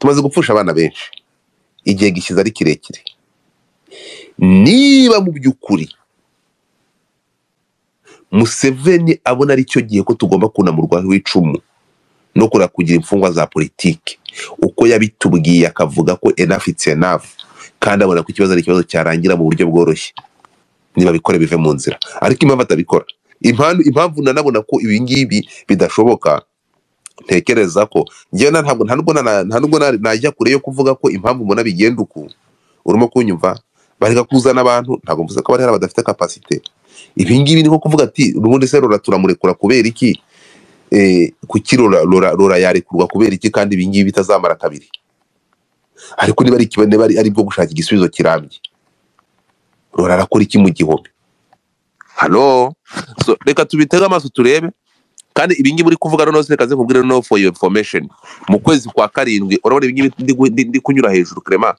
Tumaze gupfusha abana benshi, igihe gishize ari kirekire. Niba mu by'ukuri Museveni abona ari cyo gihe ko tugomba kunamurwa w'icumu no kureka kugira imfungwa za politiki, uko yabitubwiye akavuga ko enough it's enough, kandi abona ko ikibazo ari ikibazo cyarangira mu buryo bworoshye, niba bikore bive mu nzira. Ariko impamvu atabikora, impamvu nanabona ko ibi ngibi bidashoboka, ntekereza ko njyewe ntabwo nta nubwo najya kure yo kuvuga ko impamvu mbona bigenda uku. Urimo kunyumva? Bareka kuzana abantu, ntabwo mvuze ko bari hari badafite capacité. Ibi ngibi ni nko kuvuga ati ubundi se Rora turamurekura kubera iki? Kuki Rora yarekurwa kubera iki kandi ibi ngibi bitazamara kabiri? Ariko niba ari ikibazo, niba ari bwo gushaka igisubizo kirambye, Rora arakora iki mu gihome? Halo, so reka tubitege amaso turebe. Kandi ibi ngibi uri kuvuga noneho reka nze nkubwire no for your information, mu kwezi kwa 7 urabona ibi ngibi ndi kunyura hejuru Clement,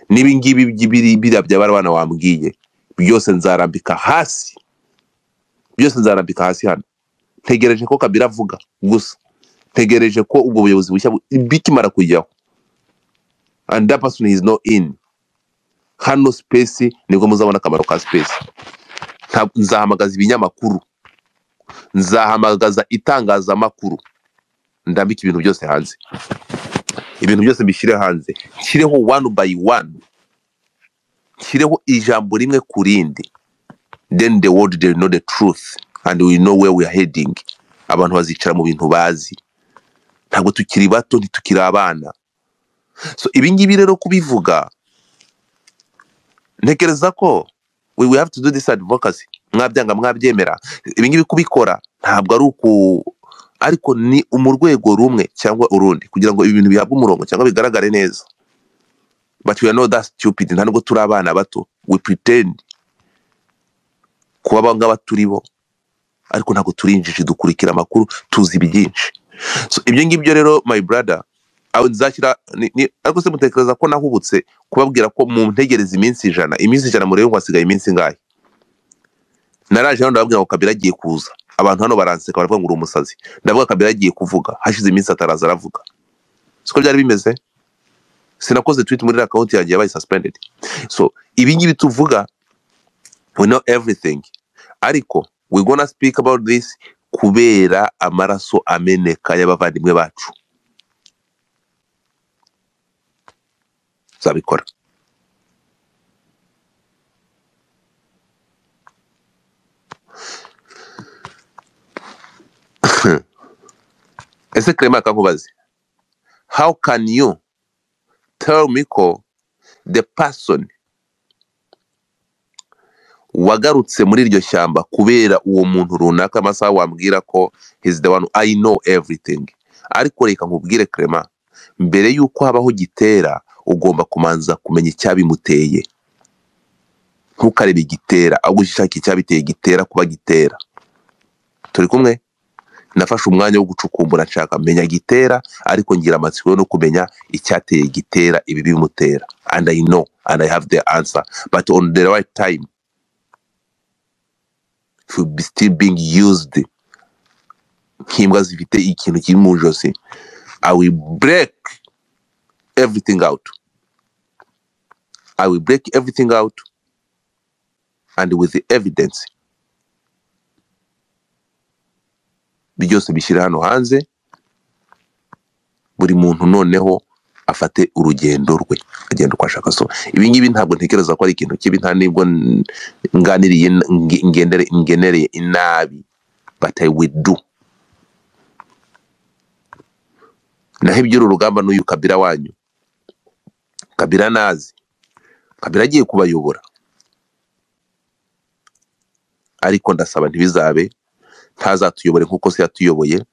n'ibi ngibi biriya bya bana wambwiye byose nzarambika hasi, byose nzarambika hasi hano. Ntegereje ko Kabila avuga gusa, ntegereje ko ubwo buyobozi bushya bikimara kujyaho, and that person is not in hano space, nibwo muzabona akamaro ka space. Nzahamagaza ibinyamakuru, nzahamagaza itangazamakuru, ndambike ibintu byose hanze, ibintu byose mbishyire hanze, nshyireho one by one, nshyireho ijambo rimwe ku rindi, then the world they know the truth and we know where we are heading. Abantu bazicara mu bintu bazi, ntabwo tukiri bato, ntitukiri abana. So ibi ngibi rero kubivuga, ntekereza ko we have to do this advocacy. Mwabyanga mwabyemera, ibi ngibi kubikora ntabwo ari uku, ariko ni mu rwego rumwe cyangwa urundi kugira ngo ibi bintu bihabwe umurongo cyangwa bigaragare neza. But we are not that stupid, nta nubwo turi abana bato, we pretend kuba abangaba turi bo, ariko ntabwo turi injiji, dukurikira amakuru, tuzi byinshi. So ibyo ngibyo rero my brother, aho nzashyira ariko se mutekereza ko nahubutse kubabwira ko mu ntegereza iminsi 100, iminsi 100 murebe ngo hasigaye iminsi ingahe? Naraje hano ndababwira ngo Kabila agiye kuza, abantu hano baranseka baravuga ngo uri umusazi. Ndavuga Kabila agiye kuvuga, hashize iminsi ataraza aravuga. Siko byari bimeze? Sinakoze tweet muri account yanjye yabaye suspended. So ibi ngibi tuvuga, we know everything, ariko we gonna speak about this kubera amaraso ameneka y'abavandimwe bacu. Zabikora. Ese Clement akankubaze, how can you tell me ko the person wagarutse muri iryo shyamba kubera uwo muntu runaka amasaha wambwira ko he's the one, I know everything. Ariko reka nkubwire Clement, mbere yuko habaho gitera ugomba kumanza kumenya icyabimuteye. Ntukarebe igitera, ahubwo ushake icyabiteye gitera kuba gitera. Turi kumwe? Nafashe umwanya wo gucukumbura nshaka menya gitera, ariko ngira amatsiko no kumenya icyateye gitera ibi bimutera. And I know and I have the answer, but on the right time it will be still being used nk'imbwa zifite ikintu kiri mu ijosi. I will break everything out. I will break everything out and with the evidence. Byose bishyira hano hanze, buri muntu noneho afate urugendo rwe agenda uko ashaka. So ibi ngibi ntabwo ntekereza ko ari ikintu kibi, nta nibwo nganiriye ngenereye inabi, but I will do. Naho iby'uru rugamba n'uyu Kabila wanyu, Kabila nazi, Kabila agiye kubayobora, ariko ndasaba ntibizabe, ntazatuyobore nkuko se yatuyoboye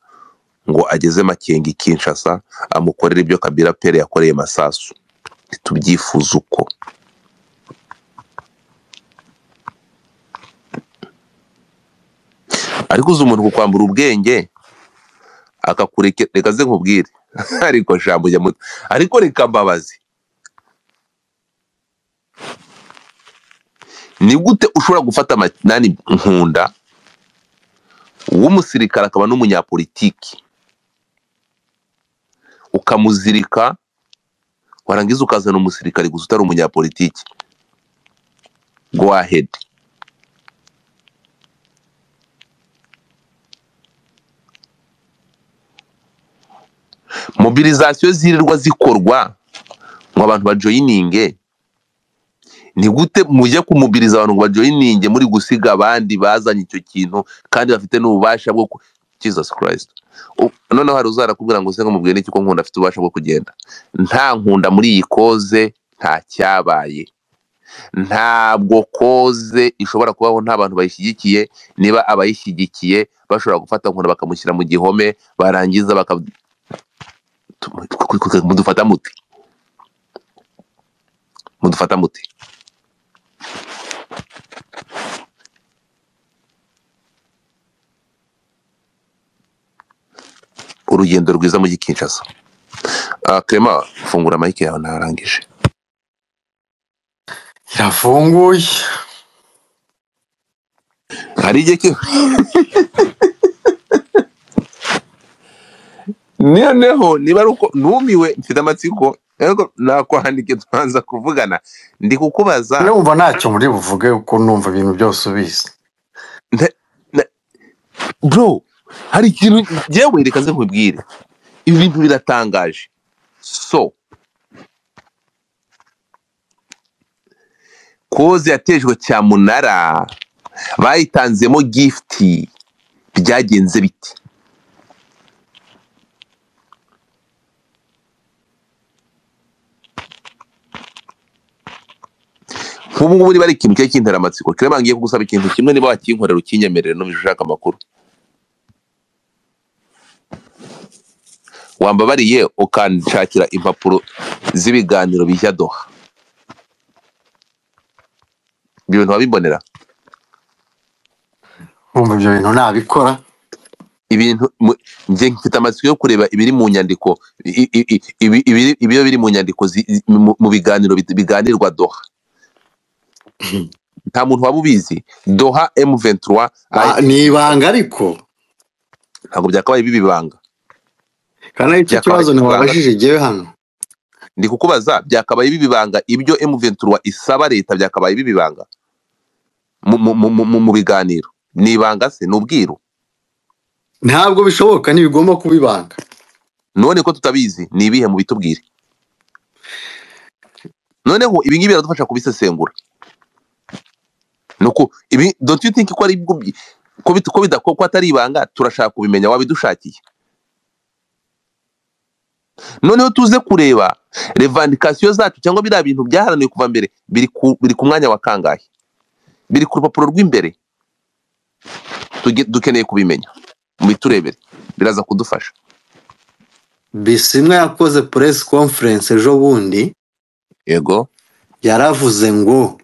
ngo ageze Makenga i Kinshasa amukorere ibyo Kabila Pere yakoreye Masasu. Ntitubyifuza uko. Ariko uzi umuntu kukwambura ubwenge akakureke, reka ze nkubwire. Ariko jambo jya muto, ariko reka mbabazi, ni gute ushobora gufata nani Nkunda w'umusirikare akaba n'umunyapolitiki, ukaba Ukamuzirika, warangiza ukazana umusirikare gusa utari umunyapolitiki. Go ahead. Mobilisation zirirwa zikorwa ngo abantu bajoyininge, ni gute mujye kumobiriza abantu ngo bajoyininge muri gusiga abandi bazanye icyo kintu kandi bafite n'ububasha bwo Jesus Christ. Noneho hari uzarakubwira ngo se ngo mubwire iki ko Nkunda afite ububasha bwo kugenda. Nta Nkunda muri iyi koze, nta cyabaye. Ntabwo koze ishobora kubaho nta bantu bayishyigikiye. Niba abayishyigikiye bashobora gufata Nkunda bakamushyira mu gihome, barangiza baka mudufata muti, mudufata muti. Urugendo rwiza mu Kinshasa. Clement, fungura mic yawe narangije. Irafunguye. Hari igihe ki noneho niba ari uko numiwe mfite amatsiko, ariko nakwandike tubanza kuvugana. Ndi kukubaza. Numva ntacyo muri buvuge kuko numva ibintu byose ubizi. Bro, hari ikintu yewe reka nze nkubwire. Ibi bintu biratangaje. So koze yatejwe cyamunara bayitanzemo gift, byagenze biti? Nk'ubu ngubu niba ari ikintu cyari kintera amatsiko, Clement ngiye kugusaba ikintu kimwe, niba wakinkorera ukinyemerere numva ushaka amakuru. Wambabariye ukanshakira impapuro z'ibiganiro bijya Doha. Ibyo bintu wabibonera? Numva ibyo bintu nabikora. Ibintu nje mfite amatsiko yo kureba ibiri mu nyandiko, ibyo biri mu nyandiko mu biganiro biganirwa Doha. Nta muntu waba ubizi. Doha M23 ni ibanga, ariko ntabwo byakabaye bibibanga. Kana icyo kibazo nababajije jewe hano. Ndi kukubaza, byakabaye bibibanga ibyo M23 isaba leta, byakabaye bibibanga mu biganiro. Ni ibanga se? Ni ubwiru? Ntabwo bishoboka, ntibigomba kubibanga. None ko tutabizi ni ibihe mu bitubwire? Noneho ibi ngibi biradufasha kubisesengura. Nuko ibi, don't you think ko ari ko atari ibanga? Turashaka kubimenya, wabidushakiye. Noneho tuze kureba revendication zacu cyangwa biriya bintu byaharaniwe kuva mbere biri ku mwanya wa kangahe, biri ku rupapuro rw'imbere. Dukeneye kubimenya, mubiturebere, biraza kudufasha. Bisimwa yakoze press conference ejo bundi. Yego. Yaravuze ngo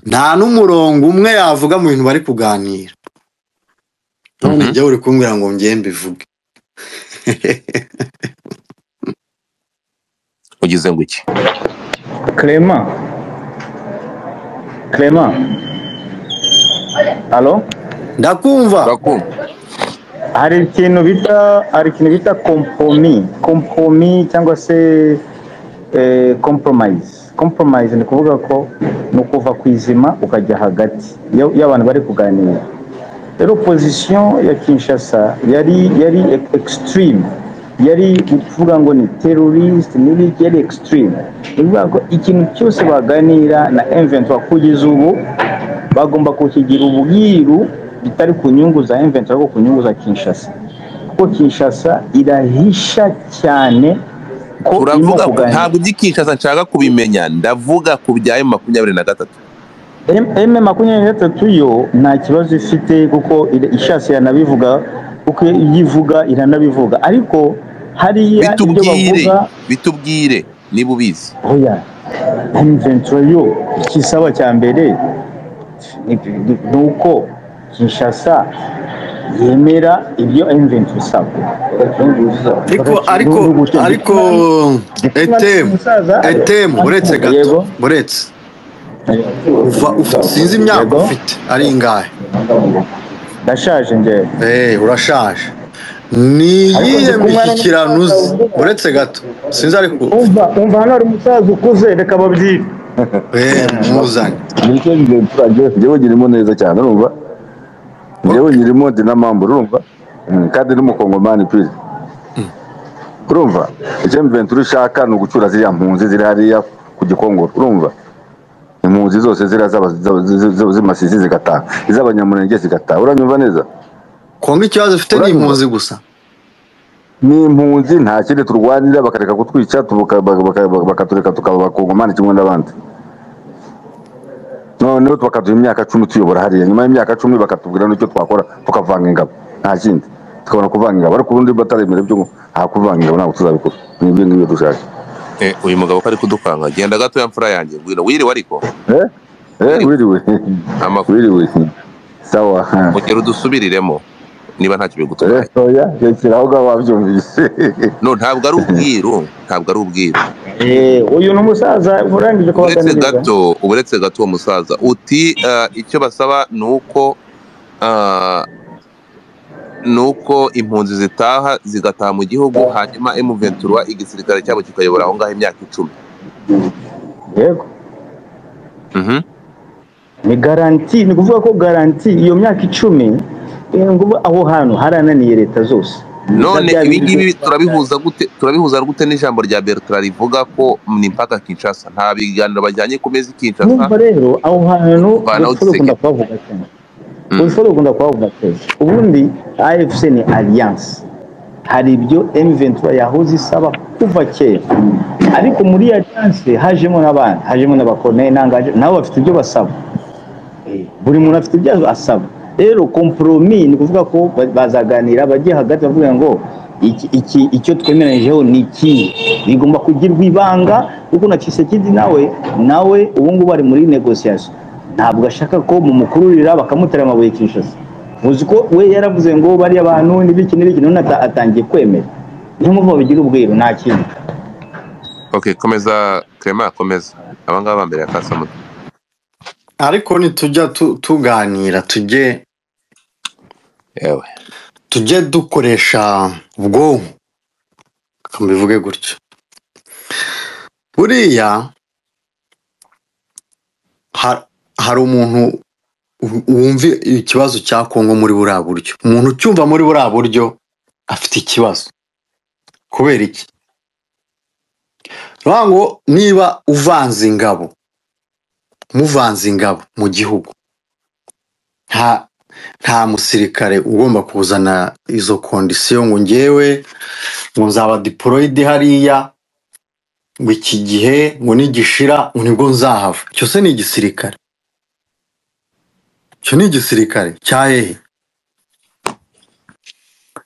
nta n'umurongo umwe yavuga mu bintu bari kuganira. None njye uri kumbwira ngo ngiye mbivuge. Ugize ngo iki? Clement. Clement. Allo? Ndakumva. Ndakumva. Hari ikintu bita compromis, compromis cyangwa se compromise. Compromise ni kuvuga ko ni ukuva ku izima ukajya hagati iyo abantu bari kuganira. Rero position ya Kinshasa yari extreme, yari kuvuga ngo ni terrorist n'ibiki, yari extreme. Ni ukuvuga ko ikintu cyose baganira na M23 kugeza ubu bagomba kukigira ubwiru bitari ku nyungu za M23 ahubwo ku nyungu za Kinshasa, kuko Kinshasa irahisha cyane. Turavuga ntabwo iby'i Kinshasa nshaka kubimenya, ndavuga ku bya M23. M23 yo nta kibazo ifite kuko ishatse yanabivuga, kuko yivuga iranabivuga, ariko hariya ibyo bavuga bitubwire niba ubizi. Oya, M23 yo ikisaba cya mbere nuko Kinshasa yemera ibyo M23 isaba. Ariko etem uretse gato, uretse sinzi imyaka ufite ari ingahe? Ndashaje njye. Urashaje. Ni Ariko iyihe ndi kumwe mishyikirano n'umusaza uzi uvuga. Uretse gato, sinzi ariko. Umva, umva, hano hari umusaza ukuze, reka babyire. Muzanye. Nicyo Ventura, njyewe nyirimo neza cyane, urumva? Njyewe nyirimo, ndi na mambo, urumva? Kandi n'umukongomani please, urumva? Icyo Ventura ishaka ni ugucura ziriya mpunzi ziri hariya ku Gikongoro, urumva? Impunzi zose ziriya z'Imasisi zigataha, iz'Abanyamurenge zigataha, uranyumva neza? Kongo ikibazo ifite ni Uranyumva? impunzi gusa. Ni impunzi, nta kindi turwanira. Bakareka kutwica, bakatureka tukaba abakongomani kimwe n'abandi. Noneho bakaduha imyaka 10 tuyobora hariya. Nyuma y'imyaka 10 bakatubwira n'icyo twakora, tukavanga ingabo, nta kindi, tukabona kuvanga ingabo. Ariko ubundi bataremera ibyo ngo nta kuvanga ingabo, ntabwo tuzabikora. Ni ibyo ngibyo dushaka. Uyu mugabo ko ari kudukanga, genda gato ya mfura yanjye, ngwino. Wiriwe ariko? Eh eh. Wiriwe. Wiriwe. Amakuru? Wiriwe, sawa. Ongera udusubiriremo niba ntacyo bigutwaye. Oya, rekera aho ngaho, wabyumvise. No, ntabwo ari ubwiru, ntabwo ari ubwiru. Uyu ni umusaza urangije Uretse kubaganiriza. gato, uretse gato, uwo musaza uti icyo basaba ni uko impunzi zitaha, zigataha mu gihugu, hanyuma M23 igisirikare cyabo kikayobora aho ngaho imyaka 10. Yego. Ni garantie, ni ukuvuga ko garantie iyo myaka 10, ngo aho hantu harananiye leta zose. None Bya ibi bindi ngibi byose. turabihuza gute n'ijambo rya Bertrand rivuga ko ni mpaka Kinshasa, nta biganiro bajyanye ku meza i Kinshasa? Numva rero aho hantu kuvanaho Godfrey ukunda Tshisekedi. kuhavuga cyane. Godfrey ukunda kuhavuga kenshi. Ubundi AFC ni alliance, hari ibyo M23 yahoze isaba kuva kera, ariko muri alliance hajemo n'abandi, hajemo n'abakoloneli nangaje, nabo bafite ibyo basaba. Buri muntu afite ibyo asaba. Rero compromis ni ukuvuga ko bazaganira, bajye hagati bavuga ngo iki icyo twemeranyijeho ni iki, bigomba kugirwa ibanga, kuko na Tshisekedi nawe ubu ngubu ari muri négociation, ntabwo ashaka ko mumukururira bakamutera amabuye Kinshasa. Muzi ko we yaravuze ngo bariya bantu n'ibiki n'ibiki, none atangiye kwemera. Niyo mpamvu babigira ubwiru, nta kindi. Okay, komeza Clement, komeza. Aba ngaba mbere ya Kasamuto. Ariko nitujya tuganira tujye Yewe. tujye dukoresha ubwonko. Reka mbivuge gutyo, buriya hari umuntu wumva ikibazo cya Kongo muri buriya buryo. Umuntu ucyumva muri buriya buryo afite ikibazo. Kubera iki? Ni ngo niba uvanze ingabo, muvanze ingabo mu gihugu, nta musirikare ugomba kuzana izo condition ngo ngewe ngo nzaba deployed hariya, ngo iki gihe ngo nigishira ngo nibwo nzahava. Icyo se ni igisirikare? Icyo ni igisirikare cya hehe?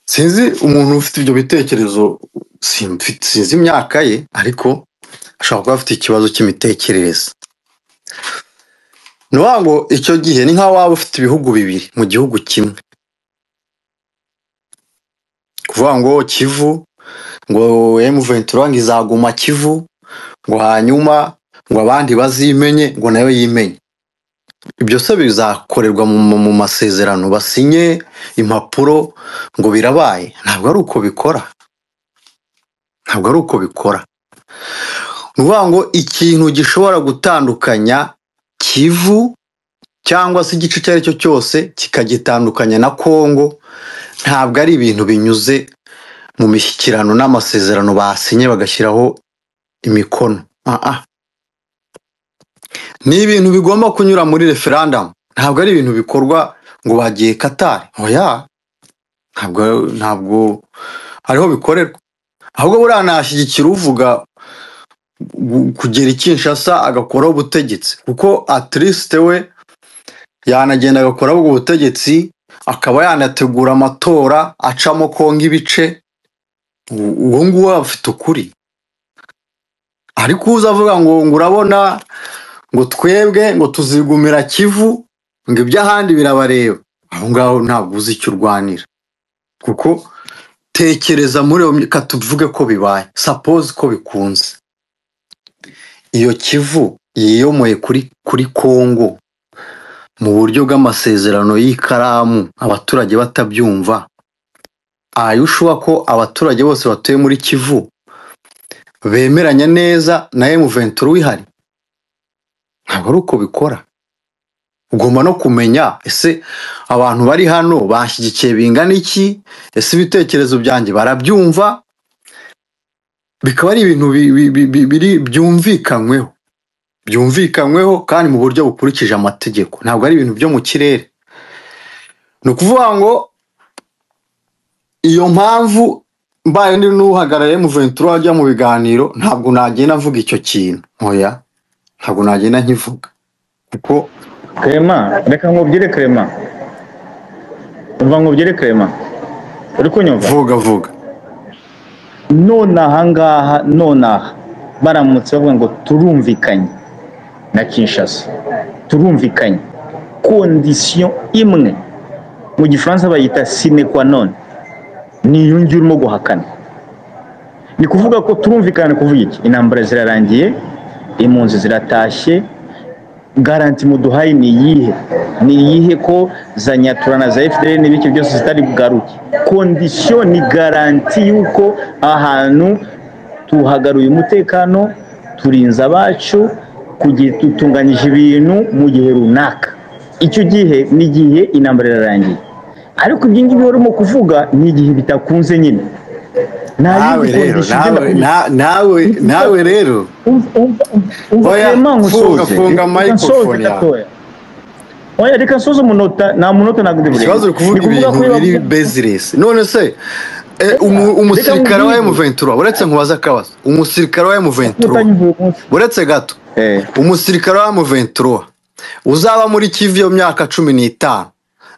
Sinzi umuntu ufite ibyo bitekerezo, sinzi imyaka ye, ariko ashobora kuba afite ikibazo cy'imitekerereze. Ni ukuvuga ngo icyo gihe ni nk'aho waba ufite ibihugu bibiri mu gihugu kimwe. Kuvuga ngo Kivu, ngo M23 ngo izaguma Kivu, ngo hanyuma ngo abandi bazimenye, ngo nayo yimenye, ibyo se bizakorerwa mu masezerano, basinye impapuro ngo birabaye? Ntabwo ari uko bikora, ntabwo ari uko bikora. Ni ukuvuga ngo ikintu gishobora gutandukanya Kivu cyangwa se igice icyo ari cyo cyose kikagitandukanya na Kongo, ntabwo ari ibintu binyuze mu mishyikirano n'amasezerano basinye bagashyiraho imikono. Ah, ah. Ni ibintu bigomba kunyura muri referendum, ntabwo ari ibintu bikorwa ngo bagiye Katari. Oya, ntabwo ariho bikorerwa. Ahubwo buriya nashyigikira uvuga kugera i Kinshasa agakoraho ubutegetsi, kuko at least we yanagenda agakoraho ubwo butegetsi, akaba yanategura amatora acamo Kongo ibice. Uwo nguwo afite ukuri. Ariko uza avuga ngo urabona ngo twebwe ngo tuzigumira Kivu, ngo iby'ahandi birabareba, aho ngaho ntabwo uzi icyo urwanira. Kuko tekereza muri iyo tuvuge ko bibaye, suppose ko bikunze, iyo Kivu yiyomoye kuri Kongo mu buryo bw'amasezerano y'ikaramu, abaturage batabyumva. Are you sure ko abaturage bose batuye muri Kivu bemeranya neza na M23 ihari? Ntabwo ari uko bikora. Ugomba no kumenya, ese abantu bari hano bashyigikiye bingana iki? Ese ibitekerezo byanjye barabyumva? Bikaba ari ibintu biri byumvikanyweho kandi mu buryo bukurikije amategeko, ntabwo ari ibintu byo mu kirere. Ni ukuvuga ngo iyo mpamvu mbaye ndi n'uhagarariye M23 ajya mu biganiro, ntabwo nagenda mvuga icyo kintu. Oya, ntabwo nagenda nkivuga kuko Clement, reka nkubwire. Clement, umva nkubwire. Clement, uri kunyumva? Vuga, vuga. None ahangaha, nonaha baramutse bavuga ngo turumvikanye na Kinshasa, turumvikanye, condition imwe, mu Gifaransa bayita sine qua non, ni iyo ngiyo urimo guhakana. Ni kuvuga ko turumvikana, ni kuvuga iki? Intambara zirarangiye, impunzi ziratashye, garantie muduhaye ni iyihe? Ni iyihe ko za Nyatura na za FDL n'ibiki byose zitari bugaruke? Condition ni garantie y'uko ahantu tuhagaruye umutekano, turinze abacu, kugira dutunganyije ibintu mu gihe runaka. Icyo gihe ni igihe intambara irarangiye. Ariko ibyo ngibyo urimo kuvuga ni igihe bitakunze nyine, nta Nawe yindi rero condition igenda nawe nawe nawe rero. Umva. Oya, Clement, funga nkusoze. Funga Reka nsoze microphone yawe. gatoya. Oya, reka nsoze umunota, nta munota, ntabwo ndi Ikibazo, burenze. uri kuvuga Ni kuvuga ibintu ko iyo biri bavuga baseless. None se Reka umusirikare wa nkubwire. M23, uretse nkubaza akabazo, umusirikare wa M23, Utanyumva uyu munsi. uretse gato, umusirikare wa M23 uzaba muri Kivu iyo myaka 15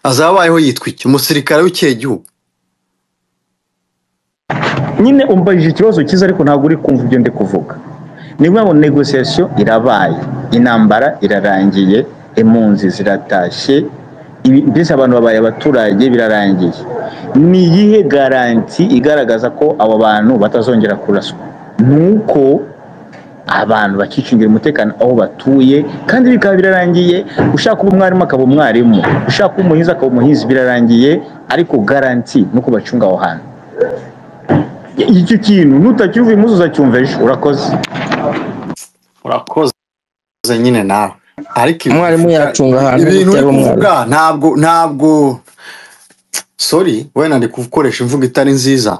azaba abayeho yitwa iki? Umusirikare w'ikihe gihugu? Nyine umbajije ikibazo cyiza, ariko ntabwo uri kumva ibyo ndi kuvuga. Ni ukuvuga ngo négociation irabaye, intambara irarangiye, impunzi ziratashye, mbese abantu babaye abaturage, birarangiye. Ni iyihe garantie igaragaza ko abo bantu batazongera kuraswa? Ni uko abantu bakicungira umutekano aho batuye, kandi bikaba birarangiye. Ushaka kuba umwarimu akaba umwarimu, ushaka kuba umuhinzi akaba umuhinzi, birarangiye. Ariko garantie ni uko bacunga aho hantu. Icyo kintu nutacyumva uyu munsi, uzacyumva ejo. Urakoze. Urakoze nyine nawe, ariko ibintu Umwarimu uvuga yacunga ahantu ibintu gute uri ari umwarimu? kuvuga ntabwo, sorry, wenda ndi gukoresha imvugo itari nziza,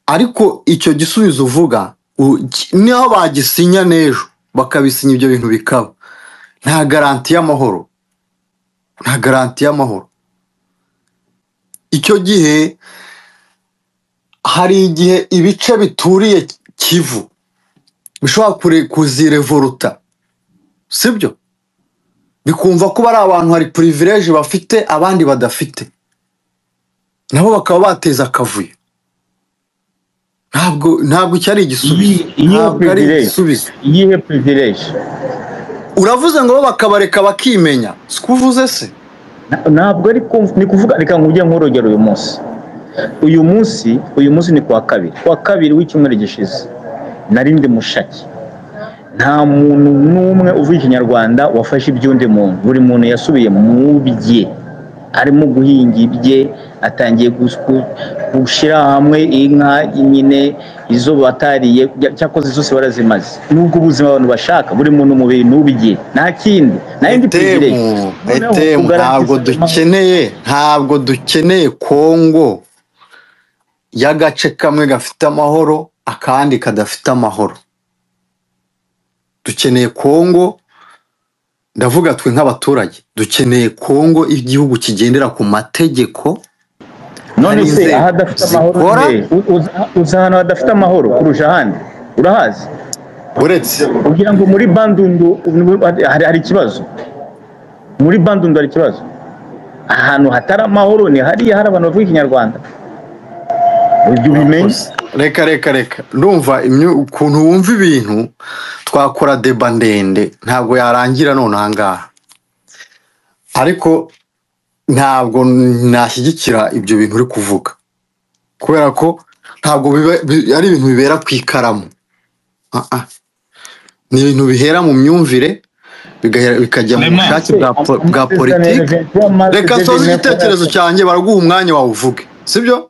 ariko icyo gisubizo uvuga niho bagisinya n'ejo, bakabisinya, ibyo bintu bikaba, nta garantie y'amahoro, nta garantie y'amahoro. Icyo gihe hari igihe ibice bituriye Kivu bishobora kuzirevoluta, sibyo? Bikumva ko bari abantu hari privilege bafite abandi badafite, nabo bakaba bateza akavuyo. Ntabwo icyo ari igisubizo. Iyihe Ntabwo ari privilege? igisubizo. Iyihe privilege? Uravuze ngo bo bakabareka bakimenya, siko uvuze se? Ntabwo ari ni kuvuga, reka nkujye nk'urugero. Uyu munsi ni kuwa kabiri, kuwa kabiri w'icyumweru gishize nari ndi Mushaki. Nta muntu n'umwe uvuga Ikinyarwanda wafashe iby'undi muntu. Buri muntu yasubiye mu bye, arimo guhinga ibye, atangiye gushyira hamwe inka nyine izo batariye, cyakoze zose barazimaze. Nubwo ubuzima abantu bashaka, buri muntu mu bintu bye, nta kindi, nta yindi privilege. Etemu. Noneho Etemu, ntabwo kugarantisa ayo mahoro. dukeneye Kongo y'agace kamwe gafite amahoro akandi kadafite amahoro. Dukeneye Kongo, ndavuga twe nk'abaturage, dukeneye Kongo igihugu kigendera ku mategeko, None hari se inzego aho adafite amahoro zikora. ni hehe? Uzi ahantu hadafite amahoro kurusha ahandi? Urahazi? Uretse Ugira ngo muri Bandundu hari ikibazo? Muri Bandundu hari ikibazo? Ahantu hatari amahoro ni hariya hari abantu bavuga Ikinyarwanda, ibyo ubimenye. Reka, reka, reka, ndumva ukuntu wumva ibintu, twakora débat ndende, ntabwo yarangira none ahangaha, ariko ntabwo nashyigikira ibyo bintu uri kuvuga, kubera ko ntabwo ari ibintu bibera ku ikaramu. Ah, ah. Ni ibintu bihera mu myumvire, bikajya mu Clement. bushake bwa politiki. Reka nsoze igitekerezo cyanjye, baraguha umwanya wawe uvuge, sibyo?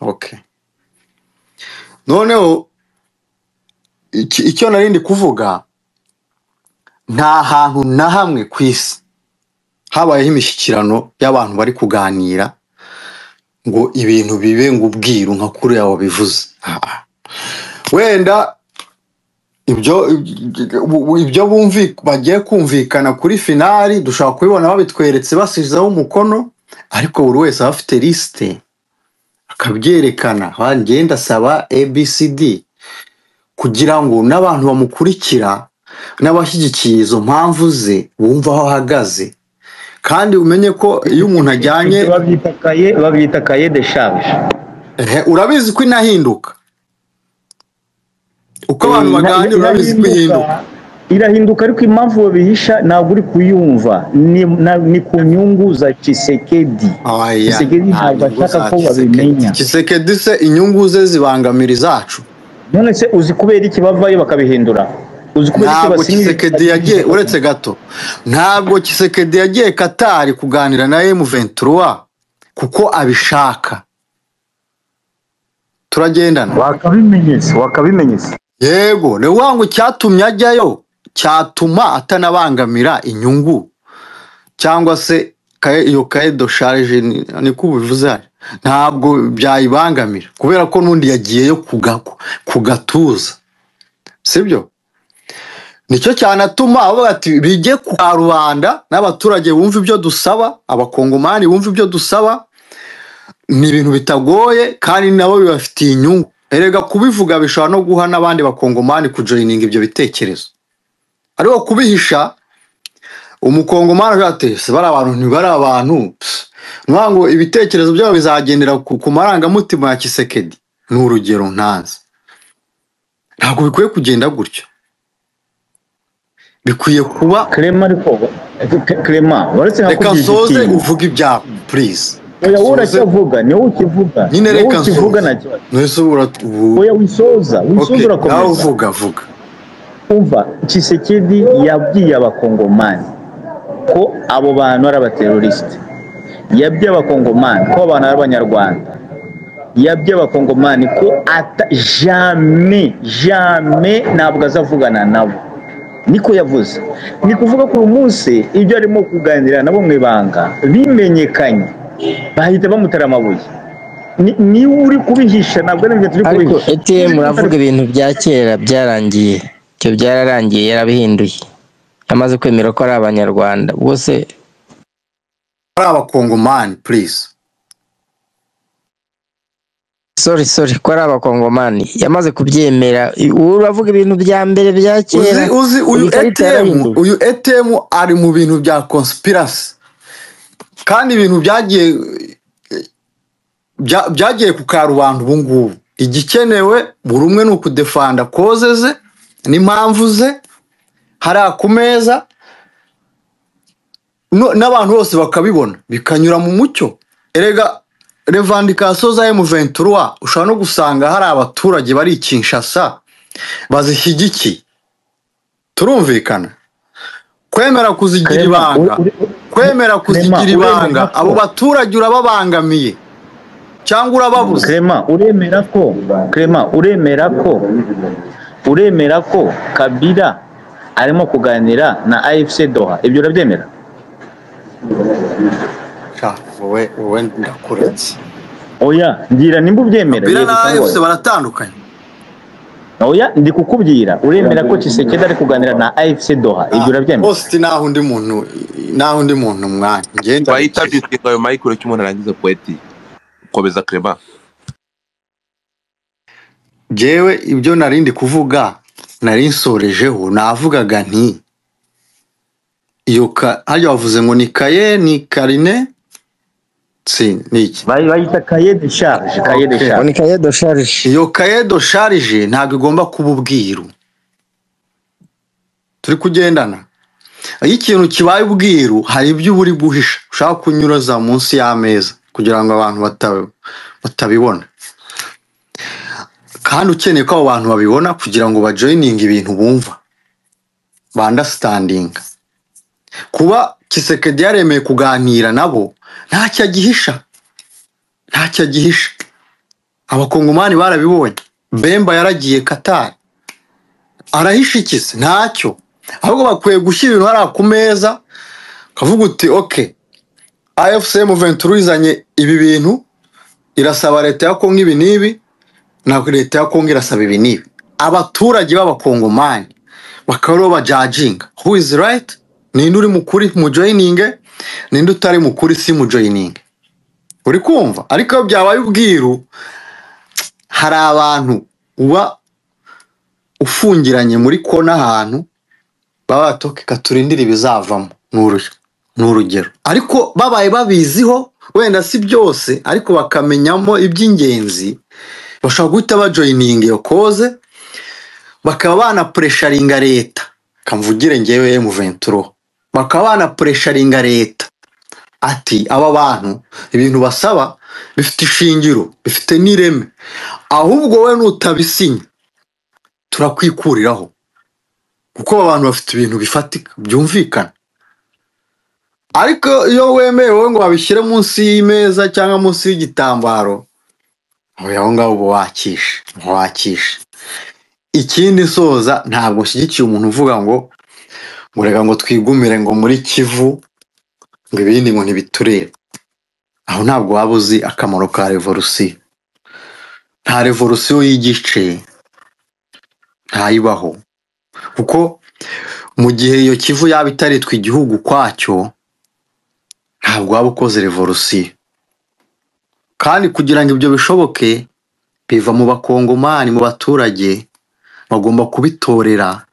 Okay, noneho icyo nari ndi kuvuga, nta hantu na hamwe ku isi habayeho imishyikirano y'abantu bari kuganira ngo ibintu bibe ngo ubwiru nka kuriya wabivuze. Ah, ah. Wenda ibyo bagiye kumvikana kuri finale dushobora kubibona babitweretse basizeho umukono, ariko buri wese aba afite liste akabyerekana. Ngenda asaba ABCD kugira ngo n'abantu bamukurikira n'abashyigikiye izo mpamvu ze bumve aho ahagaze. Kandi umenye ko iyo umuntu ajyanye Ibyo babyita cahier de charge. Ehe, urabizi ko inahinduka uko abantu baganira, urabizi ko ihinduka. Irahinduka, ariko impamvu babihisha ntabwo uri kuyumva, ni ku nyungu za Tshisekedi. Oya, Tshisekedi nta ntabwo nyungu ashaka za ko Tshisekedi. babimenya. Tshisekedi se inyungu ze zibangamira izacu? None se uzi kubera iki bavayo bakabihindura? Uzi kubera iki Ntabwo basinya? Tshisekedi yagiye, uretse gato, ntabwo Tshisekedi yagiye Katari kuganira na M23 kuko abishaka. Turagendana? Wakabimenyese, wakabimenyese. Yego, ni ukuvuga ngo icyatumye ajyayo cyatuma atanabangamira inyungu cyangwa se iyo cahier de charge, niko ubivuze hano, ntabwo byayibangamira kubera ko n'undi yagiyeyo ku gatuza, sibyo? Nicyo cyanatuma avuga ati bijye ku karubanda n'abaturage bumva ibyo dusaba, abakongomani bumva ibyo dusaba. Ni ibintu bitagoye kandi nabo bibafitiye inyungu. Erega kubivuga bishobora no guha n'abandi bakongomani kujoininga ibyo bitekerezo, ariko kubihisha, umukongomani aravuga ati: "Se bari abantu, ntibari abantu." Pss, ni ukuvuga ngo ibitekerezo byabo bizagendera ku marangamutima ya Tshisekedi. Ni urugero ntanze. Ntabwo bikwiye kugenda gutyo, bikwiye kuba Clement, ariko Clement, waretse Reka nkakubwira nsoze ikintu. uvuge ibyawe, please. Oya, wowe Nsoze. uracyavuga, ni wowe ukivuga. Nyine Ni wowe reka ukivuga, nsoze. nta kibazo. Mwese ubu Oya, wisoza, wisoza. Okay, nawe Urakomeza. uvuga, vuga. Umva, Tshisekedi yabwiye abakongomani ko abo bantu ari abaterroriste, yabwiye abakongomani ko abantu ari abanyarwanda, yabwiye abakongomani ko ata jamais, jamais ntabwo azavugana nabo, niko yavuze. Ni kuvuga ko uyu munsi ibyo arimo kuganira nabo mu ibanga bimenyekanye bahita bamutera amabuye. Niwe uri kubihisha, ntabwo ari ibyo turi Ariko kubihisha. ATM, uravuga ibintu bya kera byarangiye, ibyo byararangiye, yarabihinduye, yamaze kwemera ko ari abanyarwanda bose. Ari abakongomani, please. Sorry, sorry, ko ari abakongomani, yamaze kubyemera. Wowe uravuga ibintu bya mbere bya kera. Uzi uyu Iyi karita ATM, yarahinduwe. uyu ATM ari mu bintu bya conspiracy, kandi ibintu byagiye ku karubanda ubu ngubu. Igikenewe buri umwe ni ukudefenda cause ze n'impamvu ze hariya ku meza, n'abantu bose bakabibona, bikanyura mu mucyo. Erega revendication za M23 ushobora no gusanga hari abaturage bari i Kinshasa bazishyigikiye. Turumvikana? Kwemera kuzigira Clement, ibanga, kwemera Clement, kuzigira ibanga, uremera ko abo baturage urababangamiye cyangwa urababuza. Clement, uremera ko Kabila arimo kuganira na AFC Doha? Ibyo urabyemera? Sha, wowe ndakuretse. Oya, ngira nimba ubyemera. Kabila Yego na cyangwa AFC oya. baratandukanye. Oya, ndi kukubwira, uremera ko Tshisekedi ari kuganira na AFC Doha? Ibyo urabyemera? Post naho undi muntu umwanya ngenda. Wahita byitwa ayo micro cy'umuntu arangiza poeti. Komeza, Clement. Jewe ibyo narindi kuvuga nari nsorejeho, navugaga nti iyo harya wavuze ngo ni cahier, ni carnet, si ni iki? Bayita cahier de charge, cahier de Okay. Ngo charge. ni cahier de charge. Iyo cahier de charge ntabwo igomba kuba ubwiru. Turi kugendana? Iyo ikintu kibaye ubwiru hari ibyo uba uri guhisha, ushaka kunyuroza munsi y'ameza kugira ngo abantu batabibona, kandi ukeneye ko abo bantu babibona kugira ngo bajoininge ibintu bumva baunderstandinga. Kuba Tshisekedi yaremeye kuganira nabo, ntacyo agihisha, ntacyo agihisha. Abakongomani barabibonye. Bemba yaragiye Katari, arahisha ikisi ntacyo. Ahubwo bakwiye gushyira ibintu hariya ku meza, ukavuga uti okay, AFC M23 izanye ibi bintu, irasaba leta ya Kongo ibi n'ibi, na leta ya Kongo irasaba ibi n'ibi. Abaturage b'abakongomani bakaba aribo bajudginga who is right, ninde uri mukuri mujoininge, ninde utari mukuri si mujoininge. Uri kumva? Ariko iyo byabaye ubwiru, hari abantu uba ufungiranye muri kona ahantu baba batoke katurindire ibizavamo. Ni urugero. Ariko babaye babiziho, wenda si byose, ariko bakamenyamo iby'ingenzi, bashobora guhita bajoininga iyo cause, bakaba banapressuringa leta. Kamvugire ngewe M23, bakaba banapressuringa leta ati aba bantu ibintu basaba bifite ishingiro, bifite n'ireme, ahubwo wowe nutabisinya turakwikuriraho, kuko aba bantu bafite ibintu bifatika byumvikana. Ariko iyo wemeye wowe ngo babishyire munsi y'imeza cyangwa munsi y'igitambaro, aho ngaho uba wakishe, wakishe. Ikindi soza, ntabwo nshyigikiye umuntu uvuga ngo reka ngo twigumire ngo muri Kivu, ngo ibindi ngo ntibiturebe. Aho ntabwo waba uzi akamaro ka revolusiyo. Nta revolusiyo y'igice, ntayibaho, kuko mu gihe iyo Kivu yaba itaritwa igihugu kwacyo, ntabwo waba ukoze revolusiyo. Kandi kugira ngo ibyo bishoboke, biva mu bakongomani, mu baturage bagomba kubitorera,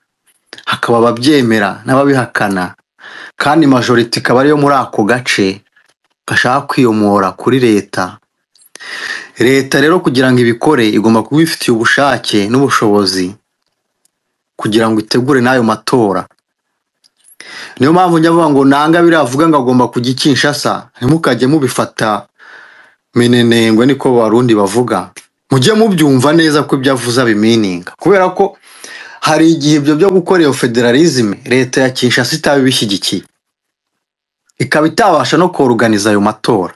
hakaba ababyemera n'ababihakana, kandi majorité ikaba ariyo muri ako gace gashaka kwiyomora kuri leta. Leta rero kugira ngo ibikore igomba kuba ibifitiye ubushake n'ubushobozi kugira ngo itegure n'ayo matora. Niyo mpamvu njya mvuga ngo nanga biriya avuga ngo agomba kujya i Kinshasa, ntimukajye mubifata minenengwe, niko Barundi bavuga. Mujye mubyumva neza ko ibyo avuze abimeaninga, kubera ko hari igihe ibyo byo gukora iyo fédéralisme leta ya Kinshasa itaba ibishyigikiye, ikaba itabasha no koruganiza ayo matora.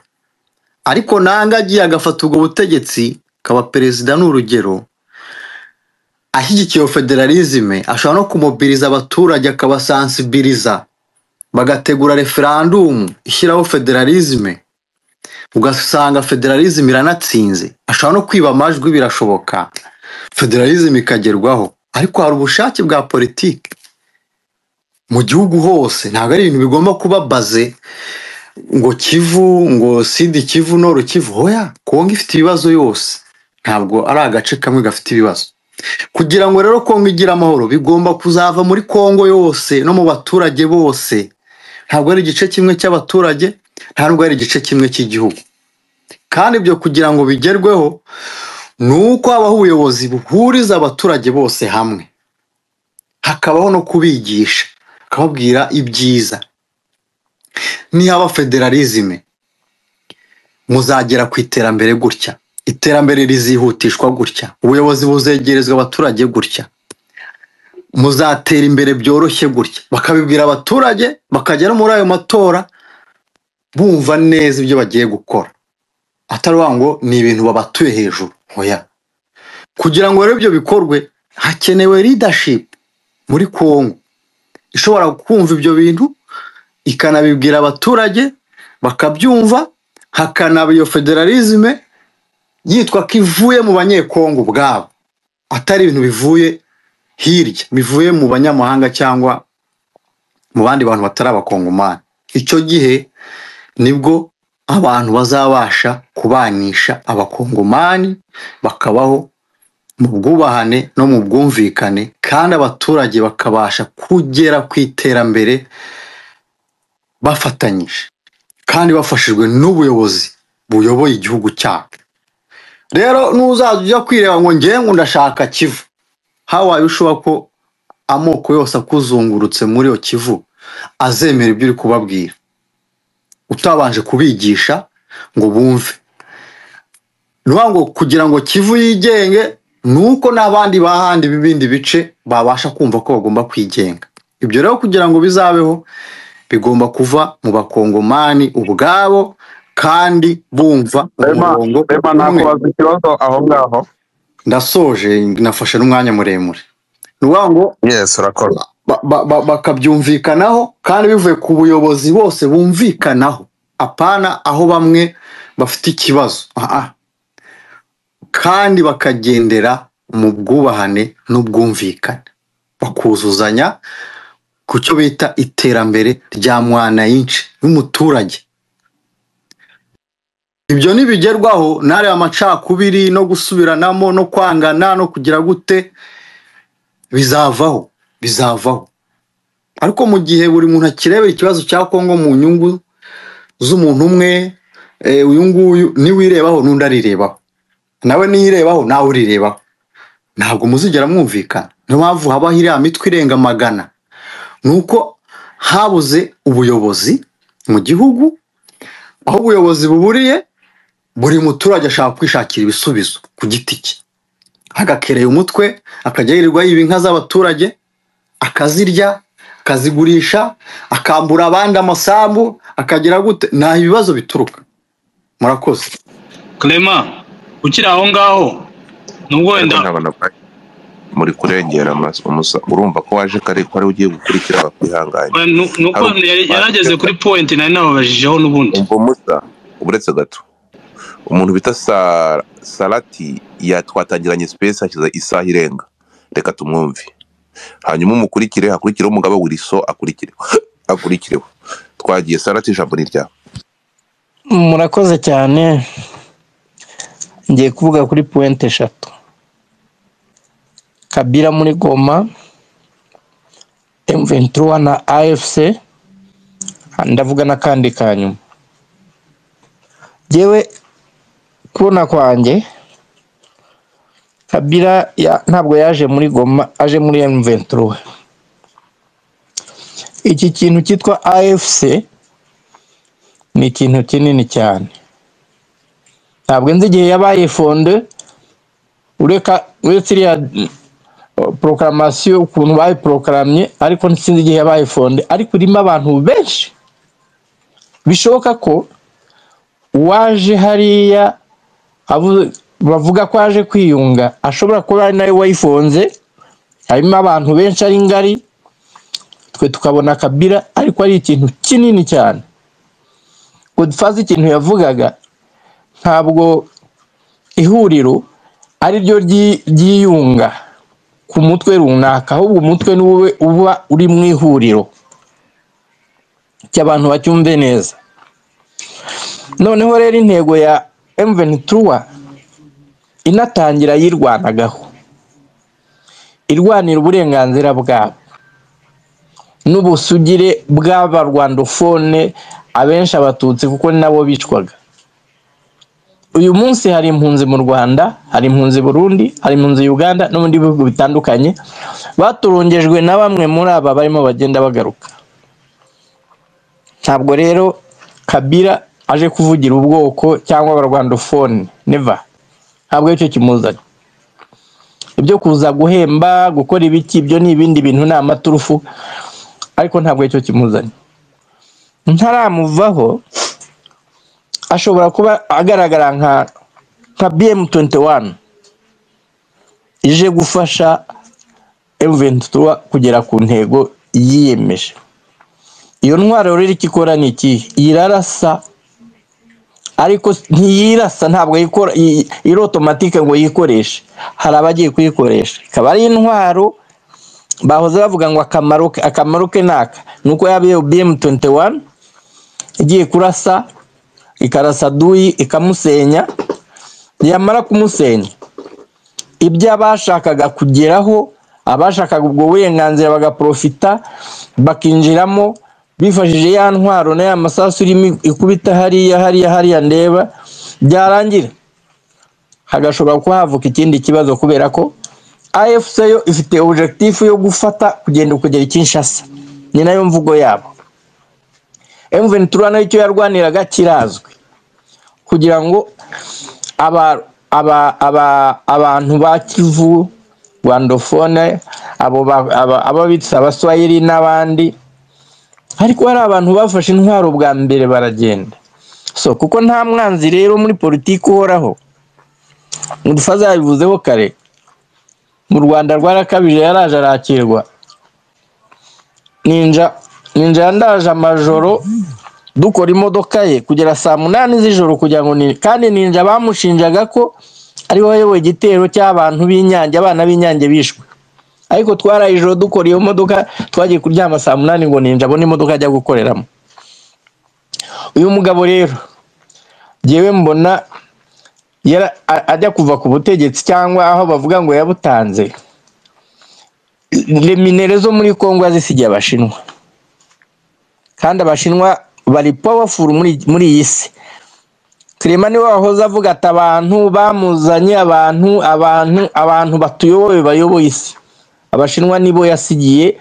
Ariko nanga agiye agafata ubwo butegetsi akaba perezida, ni urugero, ashyigikiye iyo fédéralisme, ashobora no kumobiliza abaturage akabasensibiliza, bagategura referandumu ishyiraho fédéralisme, ugasanga fédéralisme iranatsinze. Ashobora no kwiba amajwi, birashoboka, fédéralisme ikagerwaho. Ariko hari ubushake bwa politiki mu gihugu hose, ntabwo ari ibintu bigomba kuba baze ngo Kivu, ngo Sud Kivu, Nord Kivu. Hoya, Kongo ifite ibibazo yose, ntabwo ari agace kamwe gafite ibibazo. Kugira ngo rero Kongo igire amahoro, bigomba kuzava muri Kongo yose no mu baturage bose. Ntabwo ari igice kimwe cy'abaturage, ntabwo ari igice kimwe cy'igihugu. Kandi ibyo kugira ngo bigerweho ni uko habaho ubuyobozi buhuriza abaturage bose hamwe, hakabaho no kubigisha, bakababwira ibyiza. Nihaba fédéralisme muzagera ku iterambere gutya, iterambere rizihutishwa gutya, ubuyobozi buzegerezwa abaturage gutya, muzatera imbere byoroshye gutya. Bakabibwira abaturage, bakajya no muri ayo matora bumva neza ibyo bagiye gukora, atari ngo ni ibintu babatuye hejuru. Oya, kugira ngo rero ibyo bikorwe hakenewe leadership muri Kongo ishobora kumva ibyo bintu, ikanabibwira abaturage bakabyumva, hakanaba iyo fédéralisme yitwa ko ivuye mu Banyekongo ubwabo, atari ibintu bivuye hirya, bivuye mu banyamahanga cyangwa mu bandi bantu batari abakongomani. Icyo gihe nibwo abantu bazabasha kubanisha abakongomani, bakabaho mu bwubahane no mu bwumvikane, kandi abaturage bakabasha kugera ku iterambere bafatanyije kandi bafashijwe n'ubuyobozi buyoboye igihugu cyabo. Rero n'uzajya ujya kwireba ngo ngewe ngo ndashaka Kivu, hawaye ushobora ko amoko yose akuzungurutse muri iyo Kivu azemera ibyo uri kubabwira, utabanje kubigisha ngo bumve. Ni ukuvuga ngo kugira ngo Kivu yigenge ni uko n'abandi b'ahandi b'ibindi bice babasha kumva ko bagomba kwigenga. Ibyo rero kugira ngo bizabeho bigomba kuva mu bakongomani ubwabo. Kandi bumva Rema, umurongo Rema, umwe. Nakubaza ikibazo aho ngaho. Ndasoje, nafashe n'umwanya muremure. Ni ukuvuga ngo Yes, urakora. Bakabyumvikanaho kandi bivuye ku buyobozi bose bumvikanaho, apana aho bamwe bafite ikibazo. Kandi bakagendera mu bwubahane n'ubwumvikane, bakuzuzanya ku cyo bita iterambere rya mwananchi y'umuturage. Ibyo nibigerwaho, ntare amacakubiri no gusubiranamo no kwangana no kugira gute bizavaho, bizavaho. Ariko mu gihe buri muntu akirebera ikibazo cya Kongo mu nyungu z'umuntu umwe, uyu nguyu niwirebaho n'undi arirebaho, nawe niyirebaho nawe urirebaho, ntabwo muzigera mwumvikana. Niyo mpamvu habaho iriya mitwe irenga 100, ni uko habuze ubuyobozi mu gihugu. Aho ubuyobozi buburiye, buri muturage ashaka kwishakira ibisubizo ku giti cye, agakereye umutwe, akajya yirirwa yiba inka z'abaturage, akazirya, akazigurisha, akambura abandi amasambu, akagira gute. Nta ibibazo bituruka. Murakoze. Clement, ukiri aho ngaho, nubwo Ariko wenda ntabwo muri kurengera umusa, urumva ko waje kare, ko ari ugiye gukurikira, bakwihanganye. Nuko yarageze kuri point nari nababajijeho n'ubundi. Umva musa, uretse gato, umuntu bita Salati yatwatangiranye space hashize isaha irenga, reka tumwumve, hanyuma umukurikire, hakurikireho umugabo Wiliso, akurikireho. Twagiye Salati, ijambo ni ryawe. Murakoze cyane. Ngiye kuvuga kuri point eshatu: Kabila muri Goma, M23 na AFC, ndavuga n'akandi ka nyuma. Jyewe kubona kwanjye, Kabila ntabwo yaje muri Goma, aje muri M23. Iki kintu cyitwa AFC ni ikintu kinini cyane. Ntabwo nzi igihe yabaye fondé, ureka uretse iriya proclamation ukuntu bayiproklaramye, ariko sinzi igihe yabaye fondé, ariko irimo abantu benshi. Bishoboka ko uwaje hariya bavuga ko aje kwiyunga ashobora kuba ari nawe wayifonze. Harimo abantu benshi, ari ngari, twe tukabona Kabila, ariko ari ikintu kinini cyane. Godfather ikintu yavugaga, ntabwo ihuriro ari ryo ryiyunga ku mutwe runaka, ahubwo umutwe ni wowe uba uri mu ihuriro. Icyo abantu bacyumve neza. Noneho rero intego ya M23 inatangira yirwanagaho, irwanira uburenganzira bwabo n'ubusugire bw'abarwandophone, abenshi abatutsi, kuko ni nabo bicwaga. Uyu munsi hari impunzi mu Rwanda, hari impunzi Burundi, hari impunzi Uganda no mu bindi bihugu bitandukanye, baturungejwe na bamwe muri aba barimo bagenda bagaruka. Ntabwo rero Kabila aje kuvugira ubwoko cyangwa abarwandophone, never. Ntabwo aricyo kimuzanye. Ibyo kuza guhemba, gukora ibiki, ibyo ni ibindi bintu, ni amaturufu, ariko ntabwo aricyo kimuzanye. Ntaramuvaho, ashobora kuba agaragara nka BM21 ije gufasha M23 kugera ku ntego yiyemeje. Iyo ntwaro rero icyo ikora ni ikihe? Irarasa, ariko ntiyirasa, ntabwo yikora iri automatique ngo yikoreshe, hari abagiye kuyikoresha. Ikaba ari intwaro bahoze bavuga ngo akamaro ke naka nuko yaba iyo BM21 igiye kurasa, ikarasa duyi ikamusenya. Yamara kumusenya, ibyo abashakaga kugeraho, abashakaga ubwo burenganzira bagaprofita, bakinjiramo bifashishije ya ntwaro na ya masasu irimo ikubita hariya hariya hariya ndeba, byarangira hagashobora kuba havuka ikindi kibazo, kubera ko AFC yo ifite objectif yo gufata kugenda kugera i Kinshasa, ni nayo mvugo yabo. M23 nayo icyo yarwaniraga kirazwi, kugira ngo abantu ba Kivu rwandophone, abo bitsa abaswahili n'abandi. Ariko hari abantu bafashe intwaro bwa mbere baragenda. So kuko nta mwanzi rero muri politiki uhoraho, Mudufaza yabivuzeho kare, mu Rwanda rwarakabije yaraje arakirwa. Ninja Ninja yandaje amajoro dukora imodoka ye kugera saa 8 z'ijoro kugira ngo ni kandi Ninja bamushinjaga ko ariwe wayoboye igitero cy'abantu b'Inyange, abana b'Inyange bishwe. Ariko twaraye ijoro dukora iyo modoka, twagiye kuryama saa 8 ngo Ninja abone imodoka ajya gukoreramo. Uyu mugabo rero jyewe mbona ajya kuva ku butegetsi cyangwa aho bavuga ngo yabutanze, minerais zo muri Kongo yazisigiye Abashinwa, kandi Abashinwa bari powerful muri iyi si. Clement niwe wahoze avuga ati abantu bamuzanye, abantu batuyoboye bayoboye isi. Abashinwa nibo yasigiye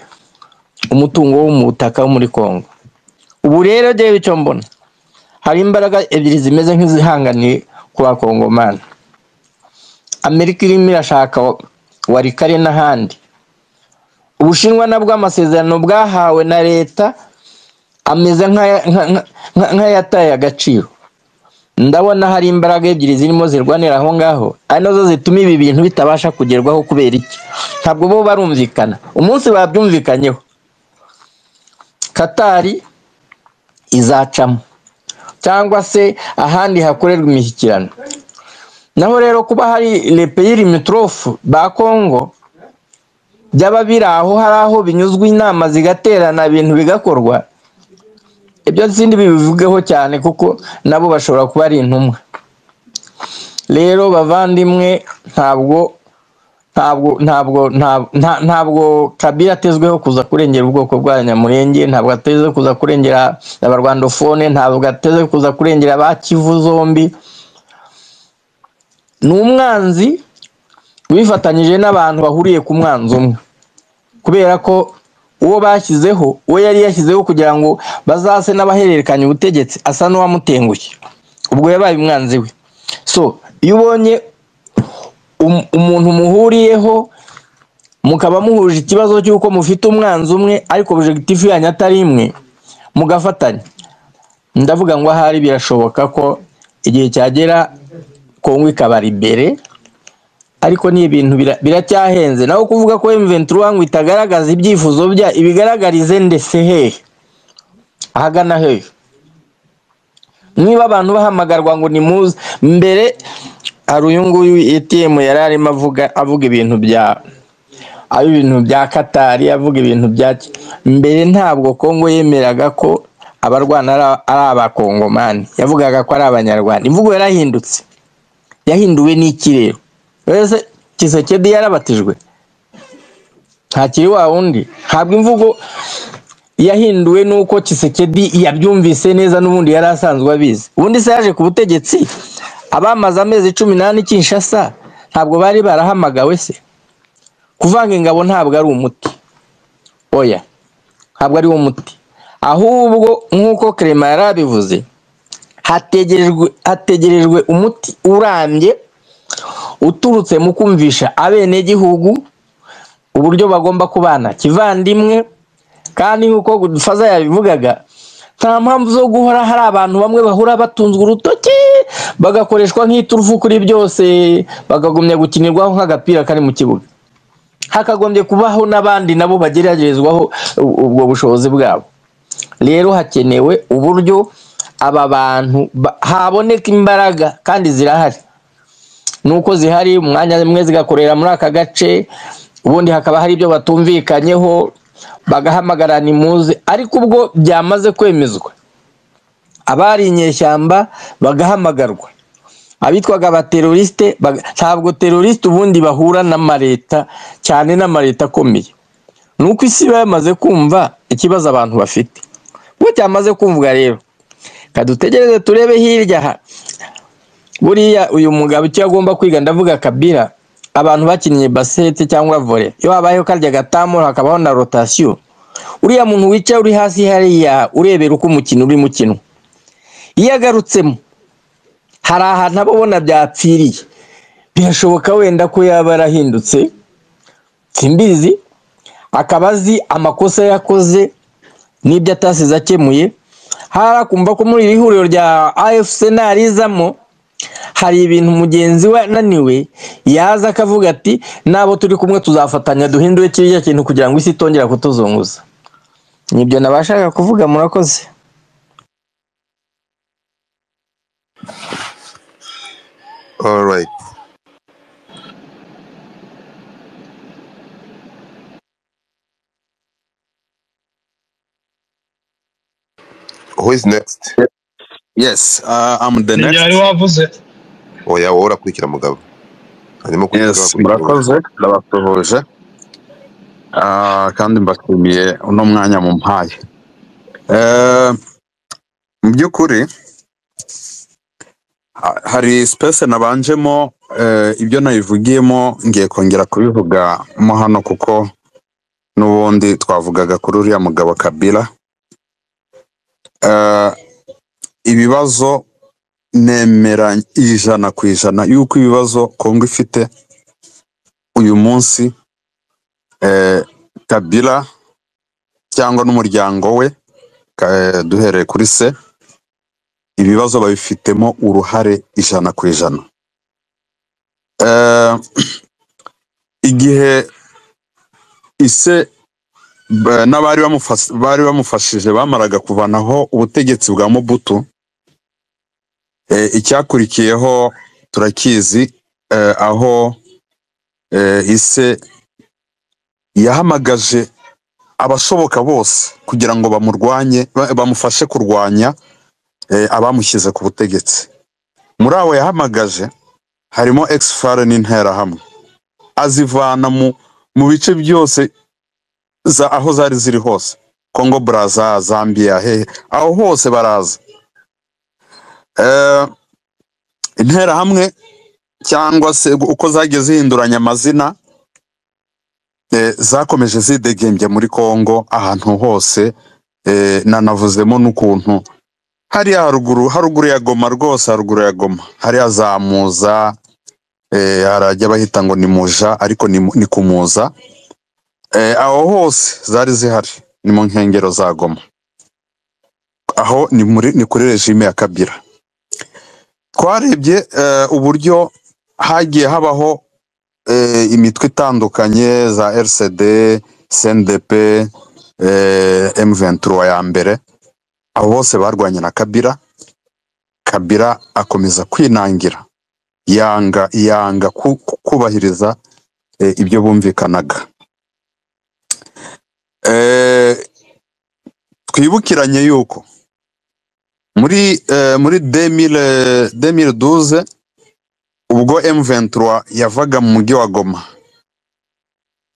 umutungo wo mu butaka wo muri Kongo. Ubu rero jyewe icyo mbona, hari imbaraga ebyiri zimeze nk'izihanganiye ku bakongomani. Amerika irimo irashaka Walikale n'ahandi. Ubushinwa nabwo amasezerano bwahawe na leta ameze nk'ayataye agaciro. Ndabona hari imbaraga ebyiri zirimo zirwanira aho ngaho, ari nazo zituma ibi bintu bitabasha kugerwaho. Kubera iki? Ntabwo bo barumvikana. Umunsi babyumvikanyeho, Katari izacamo cyangwa se ahandi hakorerwa imishyikirano. Naho rero kuba hari les pays limitrophes ba Congo byaba biri aho, hari aho binyuzwa inama zigaterana, ibintu bigakorwa, ibyo sindi bibivugeho cyane kuko nabo bashobora kuba ari intumwa. Rero bavandimwe, ntabwo Kabila atezweho kuza kurengera ubwoko bw'Abanyamurenge, ntabwo ateze kuza kurengera abarwandophone, ntabwo ateze kuza kurengera ba Kivu zombi. Ni umwanzi wifatanyije n'abantu bahuriye ku mwanzi umwe, kubera ko uwo bashyizeho, uwo yari yashyizeho kugira ngo bazase n'abahererekanya ubutegetsi, asa n'uwamutengushye, ubwo yabaye umwanzi we. So iyo ubonye umuntu muhuriyeho, mukaba muhuje ikibazo cy'uko mufite umwanzi umwe ariko objectif yanyu atari imwe, mugafatanya, ndavuga ngo ahari birashoboka ko igihe cyagera Kongo ikabara imbere, ariko ni ibintu biracyahenze. Naho kuvuga ko M23 ngo itagaragaza ibyifuzo bya, ibigaragarize ndetse hehe, ahagana hehe? Niba abantu bahamagarwa ngo nimuze mbere, hari uyu nguyu ATM yari arimo avuga ibintu bya Katari, avuga ibintu bya mbere. Ntabwo Kongo yemeraga ko abarwana ari abakongomani, yavugaga ko ari Abanyarwanda. Imvugo yarahindutse, yahinduwe n'iki rero? Wese Tshisekedi yarabatijwe, ntakiri wa wundi. Ntabwo imvugo yahinduwe nuko Tshisekedi yabyumvise neza, n'ubundi yari asanzwe abizi. Ubundi se yaje ku butegetsi, abamaze amezi 14 Kinshasa ntabwo bari barahamagawe se? Kuvanga ingabo ntabwo ari umuti, oya, ntabwo ari wo muti. Ahubwo nk'uko Clement yari abivuze, hategerejwe umuti urambye uturutse mu kumvisha abenegihugu uburyo bagomba kubana kivandimwe. Kandi nk'uko Godfather yabivugaga, nta mpamvu zo guhora hari abantu bamwe bahora batunzwe urutoki, bagakoreshwa nk'iturufu kuri byose, bakagumya gukinirwaho nk'agapira kari mu kibuga. Hakagombye kubaho n'abandi nabo bageragerezwaho ubwo bushobozi bwabo. Rero hakenewe uburyo aba bantu haboneka imbaraga, kandi zirahari, nuko zihari umwanya umwe zigakorera muri aka gace, ubundi hakaba hari ibyo batumvikanyeho bagahamagara nimuze. Ariko ubwo byamaze kwemezwa, abari inyeshyamba bagahamagarwa, abitwaga abateroriste ntabwo terroriste ubundi bahura n'amareta cyane, n'amareta akomeye. Nuko isi iba yamaze kumva ikibazo abantu bafite. Ubwo cyamaze kumvwa rero, kadutegereze turebe hirya aha. Buriya uyu mugabo icyo agomba kwiga, ndavuga Kabila, abantu bakinnye basket cyangwa volley, iyo habayeho karya gatamu hakabaho na rotation, uriya muntu wicaye uri hasi hariya urebera uko umukino uri mukinwa, iyo agarutsemo hari ahantu aba abona byapfiriye. Birashoboka wenda ko yaba yarahindutse, simbizi, akaba azi amakosa yakoze n'ibyo atasize akemuye. Harakumva ko muri iri huriro rya AFC narizamo hari ibintu mugenzi we ananiwe, yaza akavuga ati nabo turi kumwe tuzafatanya duhindure kiriya kintu kugira ngo isi itongera kutuzunguza. Nibyo nabashaga kuvuga, murakoze. All right. Who is next? Yes, I'm the Ni next. wari wavuze. Oya, wowe urakurikira mugabo. Hanyuma ukurikira Yes, wakurikira wowe. murakoze, ndabasuhuje. Kandi mbashimiye uno mwanya mumpaye. Mu by'ukuri hari space nabanjemo, ibyo nayivugiyemo ngiye kongera kubivugamo hano kuko n'ubundi twavugaga kuri uriya mugabo Kabila. Ibibazo nemera 100% yuko ibibazo Kongo ifite uyu munsi, Kabila cyangwa n'umuryango we, duhereye kuri se, ibibazo babifitemo uruhare 100%. Igihe ise n'abari bari bamufashije bamaraga kuvanaho ubutegetsi bwa Mobutu, icyakurikiyeho turakizi, aho ise yahamagaje abashoboka bose kugira ngo bamurwanye, bamufashe kurwanya abamushyize ku butegetsi. Muri abo yahamagaje harimo ex-FAR n'interahamwe, azivana mu bice byose za aho zari ziri hose, Congo Brazza, Zambia, hehe, aho hose baraza. Interahamwe cyangwa se uko zagiye zihinduranya amazina, zakomeje zidegembya muri Congo ahantu hose. Nanavuzemo n'ukuntu hariya haruguru ya Goma, rwose haruguru ya Goma hariya za Muza, harajya bahita ngo ni Muja ariko ni Kumuza. Aho hose zari zihari ni mu nkengero za Goma, aho ni kuri regime ya Kabila. Twarebye uburyo hagiye habaho imitwe itandukanye za RCD, CNDP, M23 ya mbere, abo bose barwanye na Kabila. Kabila akomeza kwinangira, yanga kubahiriza ibyo bumvikanaga. Twibukiranye yuko muri 2012 ubwo M23 yavaga mu mujyi wa Goma,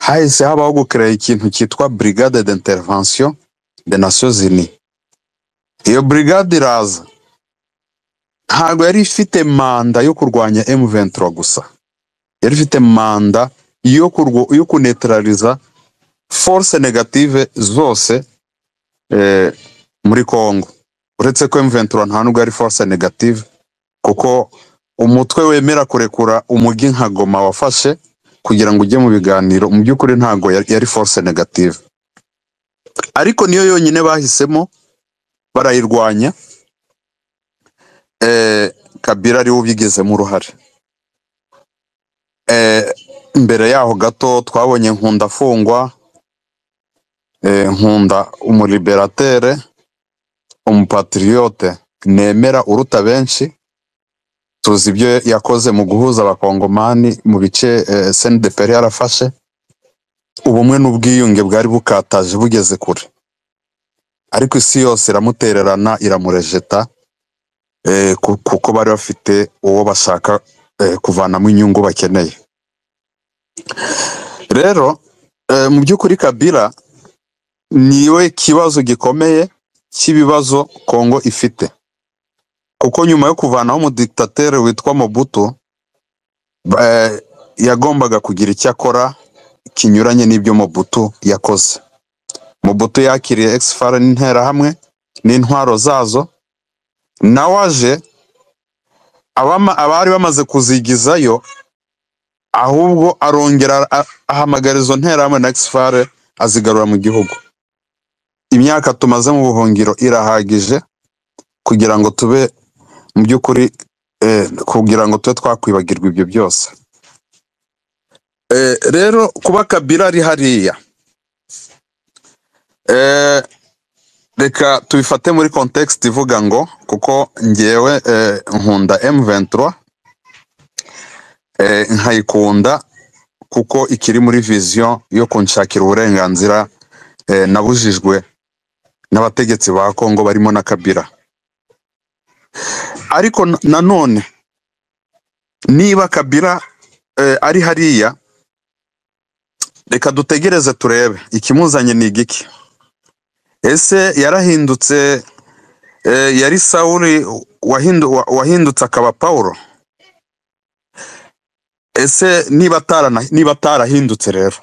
hahise habaho gucrea ikintu cyitwa Brigade d'intervention des Nations Unies. Iyo brigade iraza, ntabwo yari ifite manda yo kurwanya M23 gusa, yari ifite manda yo kunetraliza force negative zose muri Congo. Uretse ko M23 nta nubwo yari force negative, kuko umutwe wemera kurekura umujyi nka Goma wafashe kugira ngo ujye mu biganiro, mu by'ukuri ntabwo yari force negative, ariko niyo yonyine bahisemo barayirwanya. Kabila ariwe ubigizemo uruhare. Mbere yaho gato twabonye Nkunda afungwa, Nkunda umuliberatere, umupatriote nemera uruta benshi, tuzi ibyo yakoze mu guhuza abakongomani mu bice CNDP yari yarafashe, ubumwe n'ubwiyunge bwari bukataje bugeze kure, ariko isi yose iramutererana iramurejeta, kuko bari bafite uwo bashaka kuvanamo inyungu bakeneye. Rero mu by'ukuri Kabila niwe kibazo gikomeye cy'ibibazo Kongo ifite, kuko nyuma yo kuvanaho umudiktatere witwa Mobutu, yagombaga kugira icyo akora kinyuranye n'ibyo Mobutu yakoze. Mobutu yakiriye ex-FAR n'interahamwe n'intwaro zazo, nawe aje abari bamaze kuzigizayo, ahubwo arongera ahamagara izo nterahamwe na ex-FAR azigarura mu gihugu. Imyaka tumaze mu buhungiro irahagije kugira ngo tube mu by'ukuri, kugira ngo tube twakwibagirwa ibyo byose. Rero kuba Kabila ari hariya, reka tubifate muri context ivuga ngo kuko ngewe nkunda M23, nkayikunda kuko ikiri muri vision yo kunshakira uburenganzira nabujijwe n'abategetsi ba Kongo barimo na Kabila. Ariko nanone niba Kabila ari hariya, reka dutegereze turebe ikimuzanye ni igiki. Ese yarahindutse? Yari Sawuli wahindutse akaba Paulo? Ese niba atarahindutse rero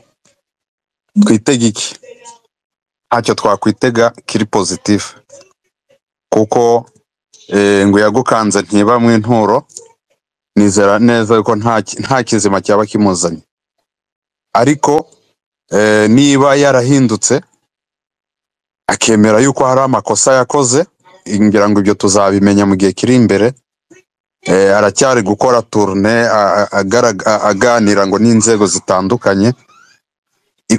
twitege iki? Ntacyo twakwitega kiri positif, kuko ngo yagukanze ntiba mu inturo. Nizera neza ko nta kizima cyaba kimuzanye. Ariko niba yarahindutse akemera yuko hari amakosa yakoze, ngira ngo ibyo tuzabimenya mu gihe kiri imbere. Aracyari gukora tourne, aganira ngo n'inzego zitandukanye.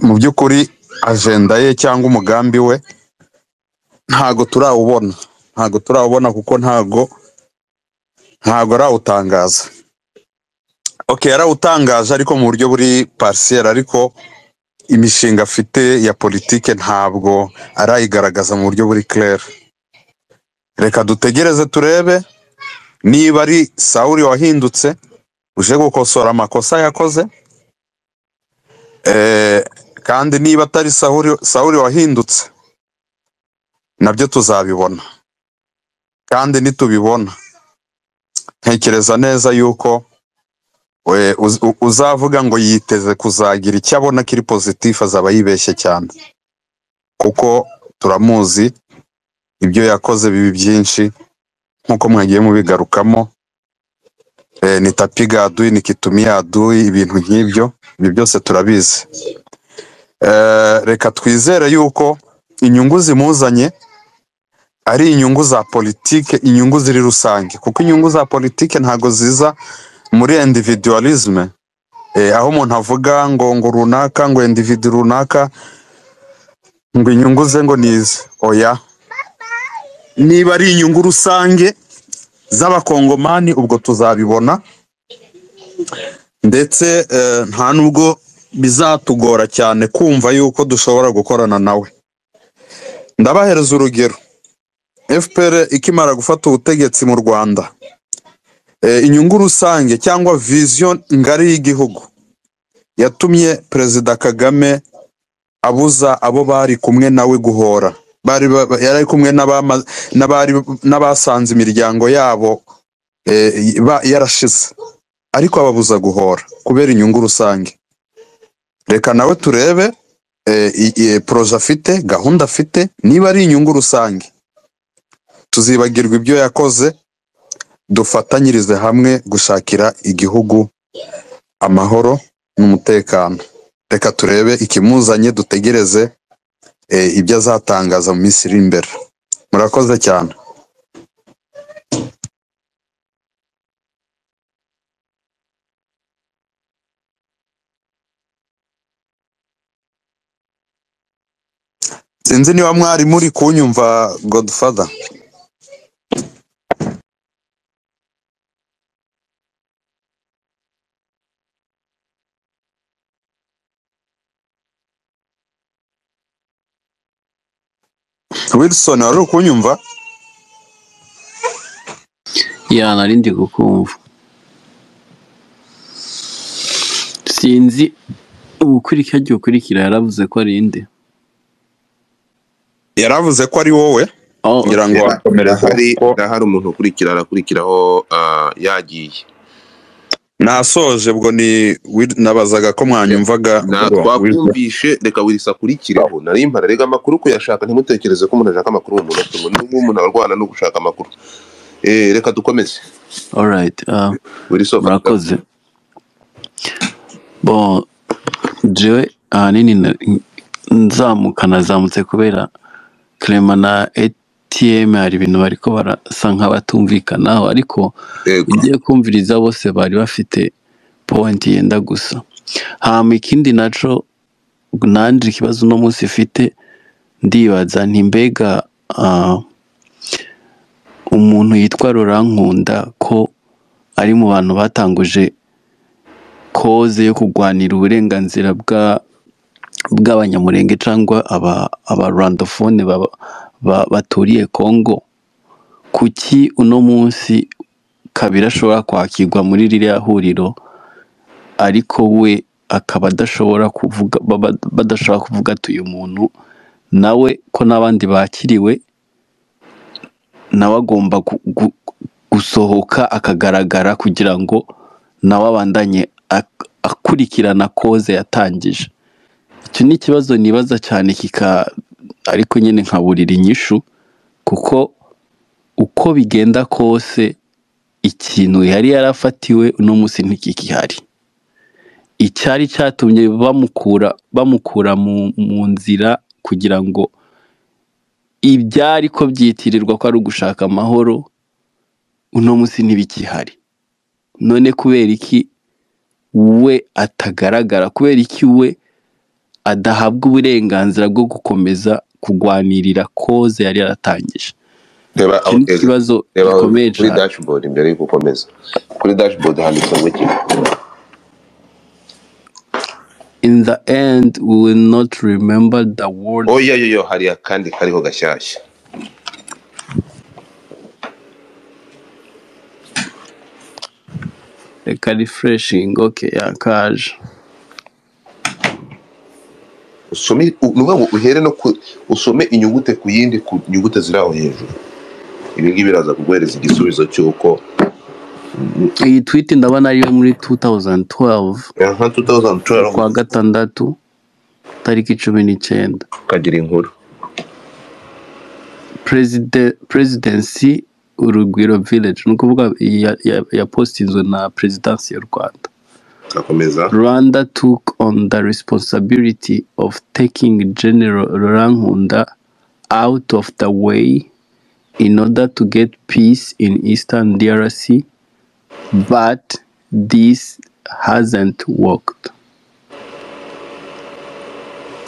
Mu by'ukuri agenda ye cyangwa umugambi we ntago turawubona, ntago turawubona kuko ntago arawutangaza. Okay, yarawutangaje ariko mu buryo buri partiel, ariko imishinga afite ya politike ntabwo arayigaragaza mu buryo buri clair. Reka dutegereze turebe niba ari Sawuli wahindutse uje gukosora amakosa yakoze, kandi niba atari Sawuli wahindutse nabyo tuzabibona. Kandi nitubibona ntekereza neza yuko uzavuga ngo yiteze kuzagira icyo abona kiri positif azaba yibeshye cyane, kuko turamuzi ibyo yakoze bibi byinshi nkuko mwagiye mubigarukamo. Ni tapiga adui ni kitumia adui, ibintu nk'ibyo, ibyo byose turabizi. Reka twizere yuko inyungu zimuzanye ari inyungu za politike, inyungu ziri rusange, kuko inyungu za politike ntago ziza muri individualisme, aho umuntu avuga ngo runaka, ngo individu runaka, ngo inyungu ze ngo nize. Oya, niba ari inyungu rusange z'abakongomani ubwo tuzabibona, ndetse nta nubwo bizatugora cyane kumva yuko dushobora gukorana nawe. Ndabahereza urugero, FPR ikimara gufata ubutegetsi mu Rwanda, inyungu rusange cyangwa vision ngari y'igihugu yatumye Perezida Kagame abuza abo bari kumwe nawe guhora. Bari yari kumwe n'abasanze imiryango yabo yarashize, ariko ababuza guhora kubera inyungu rusange. Reka nawe turebe projet afite, gahunda afite, niba ari inyungu rusange tuzibagirwa ibyo yakoze, dufatanyirize hamwe gushakira igihugu amahoro n'umutekano. Reka turebe ikimuzanye, dutegereze ibyo azatangaza mu minsi iri imbere. Murakoze cyane. Sinzi niba mwari muri kunyumva Godfather. Wilson, wari uri kunyumva? Ya, nari ndi kukumva. Sinzi ubukurikira agiye ukurikira, yaravuze ko ari inde. Yaravuze ko ari wowe. Oh, ngira ngo wakomereza. Ndahari umuntu ukurikira arakurikiraho yagiye. Nasoje ubwo ni nabazaga ko mwanyumvaga. Twakumvishe, reka Wilson akurikireho. Nari mpara rega amakuru kuyashaka, ntimutekereze ko umuntu ashaka amakuru mu munota umwe. N'ubwo umuntu arwana no gushaka amakuru. Reka dukomeze. All right. Wilson, murakoze. Bon, jewe ahanini nzamuka nazamutse kubera Clement na ATM hari ibintu bariko barasa nk'abatumvikanaho, ariko Yego. ugiye kumviriza bose bari bafite point yenda gusa. Hama ikindi naco nanje ikibazo uno munsi mfite, ndibaza nti mbega umuntu yitwa Laurent Nkunda ko ari mu bantu batanguje koze yo kurwanira uburenganzira bw'abanyamurenge cyangwa aba rwandophone baturiye Congo, kuki uno munsi Kabila ashobora kwakirwa muri ririya huriro ariko we akaba adashobora kuvuga, badashobora kuvuga ati uyu muntu nawe ko n'abandi bakiriwe nawe agomba gusohoka akagaragara kugira ngo nawe abandanye akurikirana koze yatangije. Icyo ni ikibazo nibaza cyane kika, ariko nyine nkaburira inyishu, kuko uko bigenda kose ikintu yari yarafatiwe uno munsi ntikikihari. Icyari cyatumye bamukura mu nzira kugira ngo ibyari ko byitirirwa ko ari ugushaka amahoro uno munsi ntibikihari. None kubera iki we atagaragara? Kubera iki we adahabwa uburenganzira bwo gukomeza kurwanirira koze yari yaratangije? Reba Icyo aho ni hejuru, ikibazo reba aho gikomeye kuri cyane. dashboard imbere y'uko ukomeza. Kuri dashboard handitse ngo iki? In the end we will not remember the word. Oya yo yo, hari akandi kariho gashyashya. Reka refreshing. Okay, yakaje. Usome, ni ukuvuga ngo uhere no ku, usome inyugute ku yindi, ku nyugute ziri aho hejuru. Ibi ngibi biraza kuguhereza igisubizo cy'uko Iyi tweet ndabona ariyo muri 2012 nka 2012 kwa gatandatu tariki 19. ukagira inkuru. Presidency Urugwiro Village, ni ukuvuga yapostinzwe na Presidency y'u Rwanda. Tugakomeza. Rwanda took on the responsibility of taking General Laurent Nkunda out of the way in order to get peace in Eastern DRC, but this hasn't worked.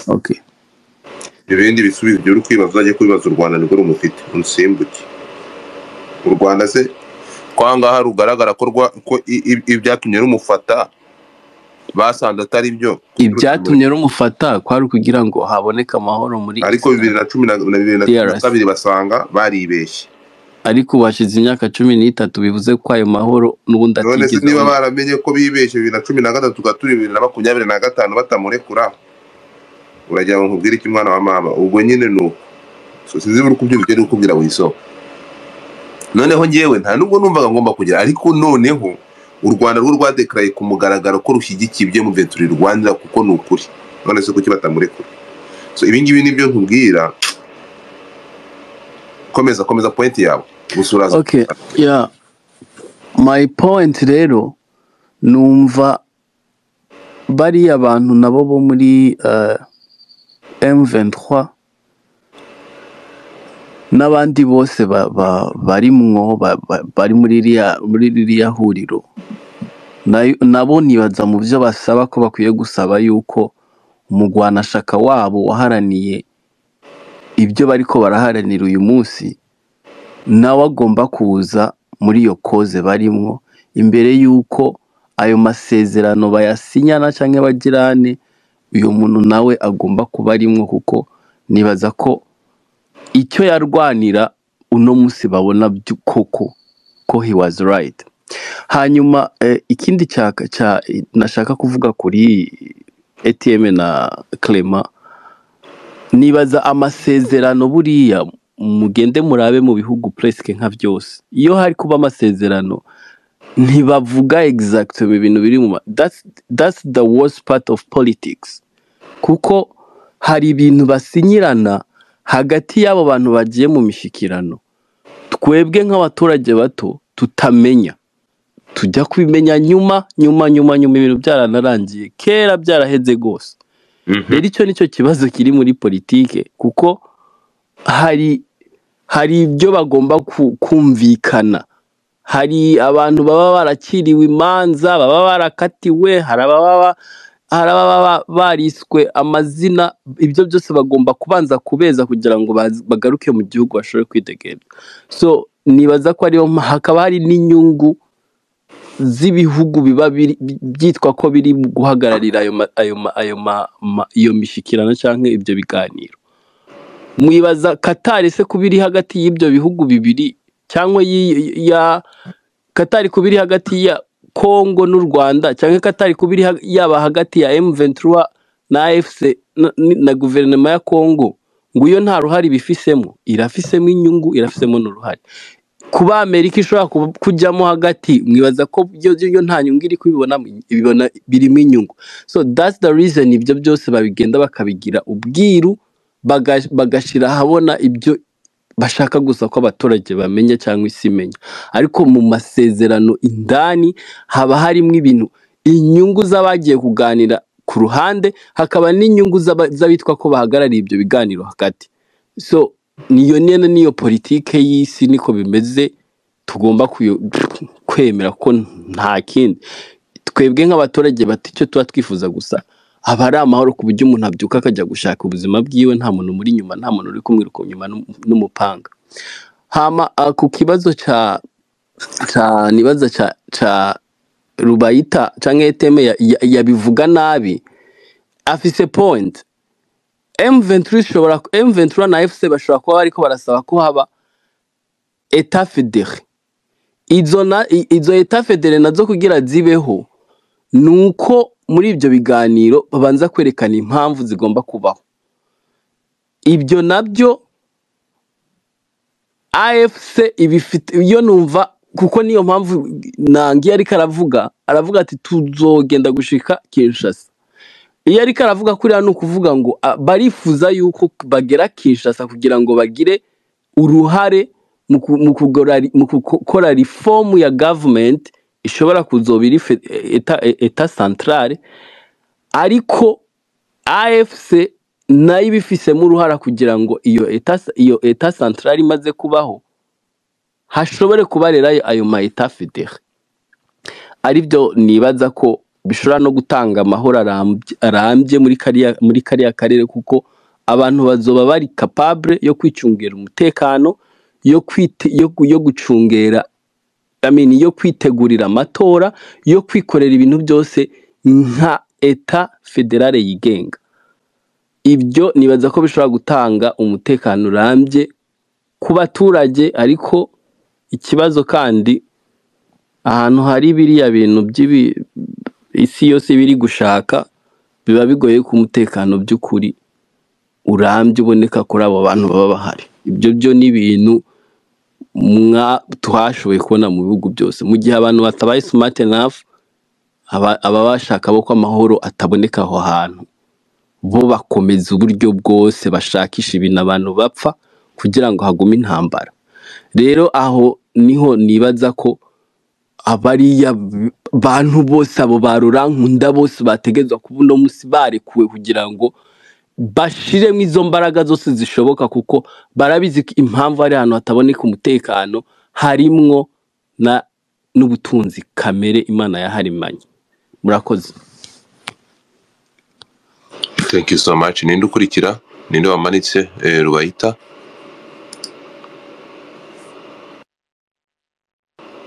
Okay. Ibindi bisubizo byo uri kwibaza uzajye kubibaza u Rwanda nirwo rumufite, unsimbuke. U Rwanda se kwangaha rugaragara ko ko ibyatumye rumufata basanze atari byo. Ibyatumye rumufata kwari ukugira ngo haboneke amahoro muri Ariko Eastern 2010 na 2012 DRC. basanga baribeshye. Ariko ubu hashize imyaka 13, bivuze ko ayo mahoro n'ubundi None se atigeze niba aboneka. baramenye ko bibeshye 2013 tugatura 2025 batamurekura, uragira ngo nkubwire iki mwana wa mama? Ubwo nyine ni uko. So sinzi buri kubyumva ibyo ndi kukubwira wiso. Noneho njyewe nta nubwo numvaga ngomba kugira, ariko noneho u Rwanda rwo rwadekaraye ku mugaragaro ko rushyigikiye ibyo M23 rwanira, kuko ni ukuri. None se kuki batamurekura? So ibi ngibi nibyo nkubwira. Komeza, komeza point yawe. Gusa uraza. Okay, yeah. My point rero, numva bariya bantu nabo bo muri M23 n'abandi bose barimwo bari muri ririya huriro, nabo nibaza mu byo basaba ko bakwiye gusaba yuko umugwanashaka wabo waharaniye ibyo bariko baraharanira uyu munsi nawe agomba kuza muri iyo koze barimwo imbere y'uko ayo masezerano bayasinyana cyangwa bagirane, uyu muntu nawe agomba kuba arimwo, kuko nibaza ko icyo yarwanira uno munsi babona koko ko he was right. Hanyuma ikindi nashaka kuvuga kuri ATM na Clement, nibaza amasezerano buriya mugende murabe mu bihugu presque nka byose, iyo hari kuba amasezerano ntibavuga exactement ibintu biri mu that's the worst part of politics, kuko hari ibintu basinyirana hagati y'abo bantu bagiye mu mishyikirano twebwe nk'abaturage bato tutamenya, tujya kubimenya nyuma nyuma nyuma nyuma ibintu byaranarangiye kera byaraheze rwose. Rero icyo nicyo kibazo kiri muri politike, kuko hari Hari ibyo bagomba kumvikana. Hari abantu baba barakiriwe imanza, baba barakatiwe, hari ababa bariswe amazina. Ibyo byose bagomba kubanza kubeza kugira ngo bagaruke mu gihugu bashobore kwidegemvya. So nibaza ko ariyo hakaba hari n'inyungu z'ibihugu biba byitwa ko biri guhagararira ayo mishikirano canke ibyo biganiro. Mwibaza Qatar se kuba iri hagati y'ibyo bihugu bibiri, cyangwa ya Qatar kuba iri hagati ya Congo n'u Rwanda, cyangwa Qatar kuba iri yaba hagati ya M23 na AFC na guverinoma ya Congo, ngo iyo nta ruhare ibifisemo, irafisemo inyungu, irafisemo n'uruhare. Kuba Amerika ishobora kujyamo hagati, mwibaza ko yo nta nyungu iri kubibona, ibibona birimo inyungu. So that's the reason ibyo byose babigenda bakabigira ubwiru, bagashira ahabona ibyo bashaka gusa ko abaturage bamenya cyangwa isi imenya. Ariko mu masezerano indani haba harimo ibintu, inyungu z'abagiye kuganira ku ruhande, hakaba n'inyungu z'abitwa ko bahagarariye ibyo biganiro hagati. So niyo nyene niyo politike y'isi, niko bimeze, tugomba kwemera ko nta kindi. Twebwe nk'abaturage bati icyo tuba twifuza gusa aba ari amahoro, ku buryo umuntu abyuka akajya gushaka ubuzima bwiwe, nta muntu muri inyuma, nta muntu uri kumwiruka inyuma n'umupanga. Hama ku kibazo ca nibaza ca Rubayita canke Eteme yabivuga nabi, afise point. M23 ishobora, M23 na FC bashobora kuba bariko barasaba ko haba état fédéré. Izo état fédéré nazo kugira zibeho nuko muri ibyo biganiro babanza kwerekana impamvu zigomba kubaho. Ibyo nabyo AFC ibifite, iyo numva, kuko niyo mpamvu Nangi ariko aravuga ati tuzogenda gushika Kinshasa. Iyo ariko aravuga kuriya ni ukuvuga ngo barifuza yuko bagera Kinshasa kugira ngo bagire uruhare mu gukora reform ya government ishobora kuzoba iri eta centrale, ariko AFC nayo ibifisemo uruhara kugira ngo iyo eta centrale imaze kubaho hashobore kubarera ayo ma eta fédéré. Aribyo nibaza ko bishobora no gutanga amahoro arambye muri kariya karere, kuko abantu bazoba bari capable yo kwicungera umutekano, yo gucungera, I mean, yo kwitegurira amatora, yo kwikorera ibintu byose nka eta federale yigenga. Ibyo nibaza ko bishobora gutanga umutekano urambye ku baturage. Ariko ikibazo kandi ahantu hari biriya bintu by'ibi isi yose biri gushaka, biba bigoye ku mutekano by'ukuri urambye uboneka kuri abo bantu baba bahari. Ibyo byo ni ibintu twashoboye kubona mu bihugu byose. Mu gihe abantu batabaye smart enough, aba bashaka bo ko amahoro ataboneka aho hantu, bo bakomeza uburyo bwose bashakisha ibintu abantu bapfa kugira ngo hagume intambara. Rero aho niho nibaza ko abariya bantu bose, abo ba Rurankunda bose bategezwa kuba uno musi barekuwe kugira ngo bashiremo izo mbaraga zose zishoboka, kuko barabizi ko impamvu ari ahantu hataboneka umutekano harimwo n'ubutunzi kamere Imana yaharimanye. Murakoze. Thank you so much. Ninde ukurikira? Ninde wamanitse? Rubayita.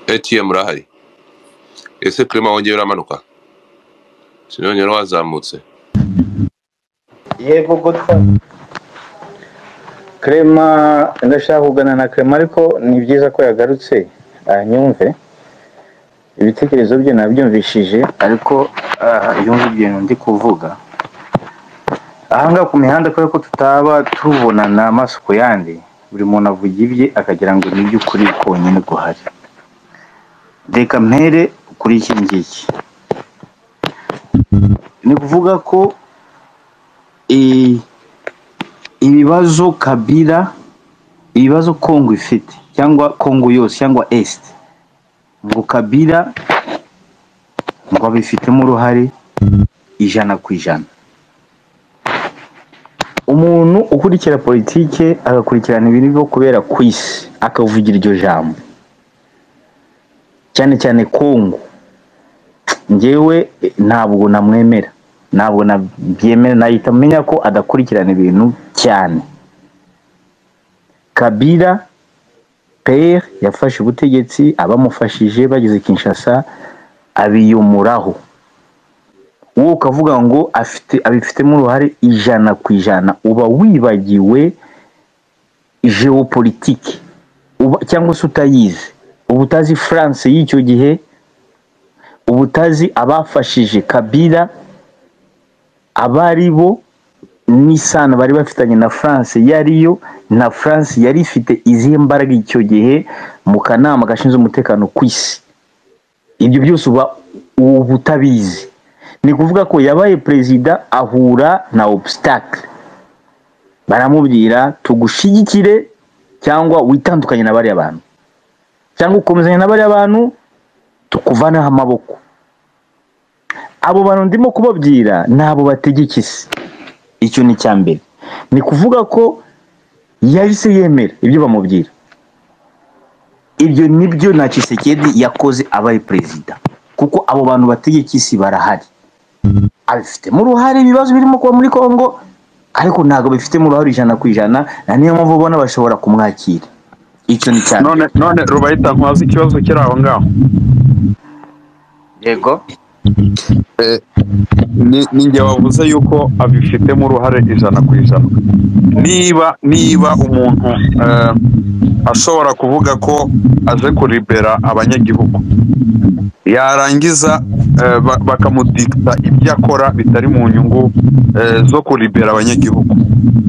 ATM urahari? Ese Clement wongeye uramanuka? Sinongera wazamutse. Yego Godfather. Clement, ndashaka kugana na Clement, ariko ni byiza ko yagarutse anyumve. Ibitekerezo bye nabyumvishije, ariko yumva ibintu ndi kuvuga. Ahangaha ku mihanda, kubera ko tutaba tubonana amaso ku yandi, buri muntu avuga ibye akagira ngo ni iby'ukuri konyine guhari. Reka mpere kuri iki ngiki. Ni kuvuga ko ibibazo Kabila, ibibazo Kongo ifite, cyangwa Kongo yose, cyangwa Est, ngo Kabila ngo abifitemo uruhare 100%. Umuntu ukurikira politike, agakurikirana ibintu byo kubera ku isi, akavugira iryo jambo cyane cyane Kongo, njyewe ntabwo namwemera, ntabwo nabyemera, nahita menya ko adakurikirana ibintu cyane. Kabila père yafashe ubutegetsi, abamufashije bageze Kinshasa abiyomuraho, wowe ukavuga ngo afite abifitemo uruhare 100%, uba wibagiwe géopolitique uba, cyangwa se utayizi, uba utazi France y'icyo gihe, uba utazi abafashije Kabila abari bo n'isano bari bafitanye na France yariyo, na France yari ifite izihe mbaraga icyo gihe mu kanama gashinzwe umutekano ku isi. Ibyo byose uba utabizi. Ni kuvuga ko yabaye perezida ahura na obstacle, baramubwira tugushigikire cyangwa witandukanye na bariya bantu, cyangwa ukomezanya na bariya bantu tukuvaneho amaboko. Abo bantu ndimo kubabwira ni abo bategeka isi. Icyo ni icya mbere. Ni kuvuga ko yahise yemera ibyo bamubwira. Ibyo nibyo na Tshisekedi yakoze abaye perezida, kuko abo bantu bategeka isi barahari, abifitemo uruhare ibibazo birimo kuba muri Kongo, ariko ntabwo bifitemo uruhare 100%, na niyo mpamvu ubona bashobora kumwakira. Icyo ni icya mbere. None Rubayita, nkubaze ikibazo kiri aho ngaho. Yego. Ni njye wavuze yuko abifitemo uruhare 100%. Niba umuntu ashobora kuvuga ko aje kuribera abanyagihugu, yarangiza bakamudikta ibyo akora bitari mu nyungu zo kuribera abanyagihugu,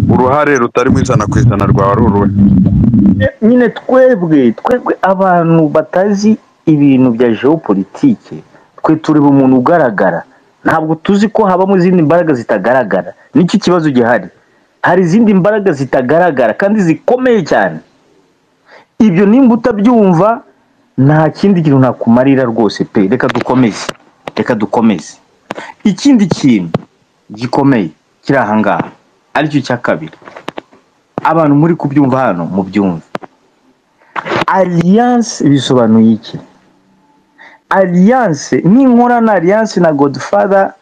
uruhare rutarimo 100% rwawe ari uruhe? Nyine twebwe abantu batazi ibintu bya géopolitique, twe tureba umuntu ugaragara, ntabwo tuzi ko habamo izindi mbaraga zitagaragara. Nicyo kibazo gihari, hari izindi mbaraga zitagaragara kandi zikomeye cyane. Ibyo nimba utabyumva nta kindi kintu nakumarira rwose pe. Reka dukomeze. Ikindi kintu gikomeye kiri aha ngaha aricyo cya kabiri, abantu muri kubyumva hano mubyumve. Alliance bisobanuye iki? Alliance ninkora na alliance na Godfather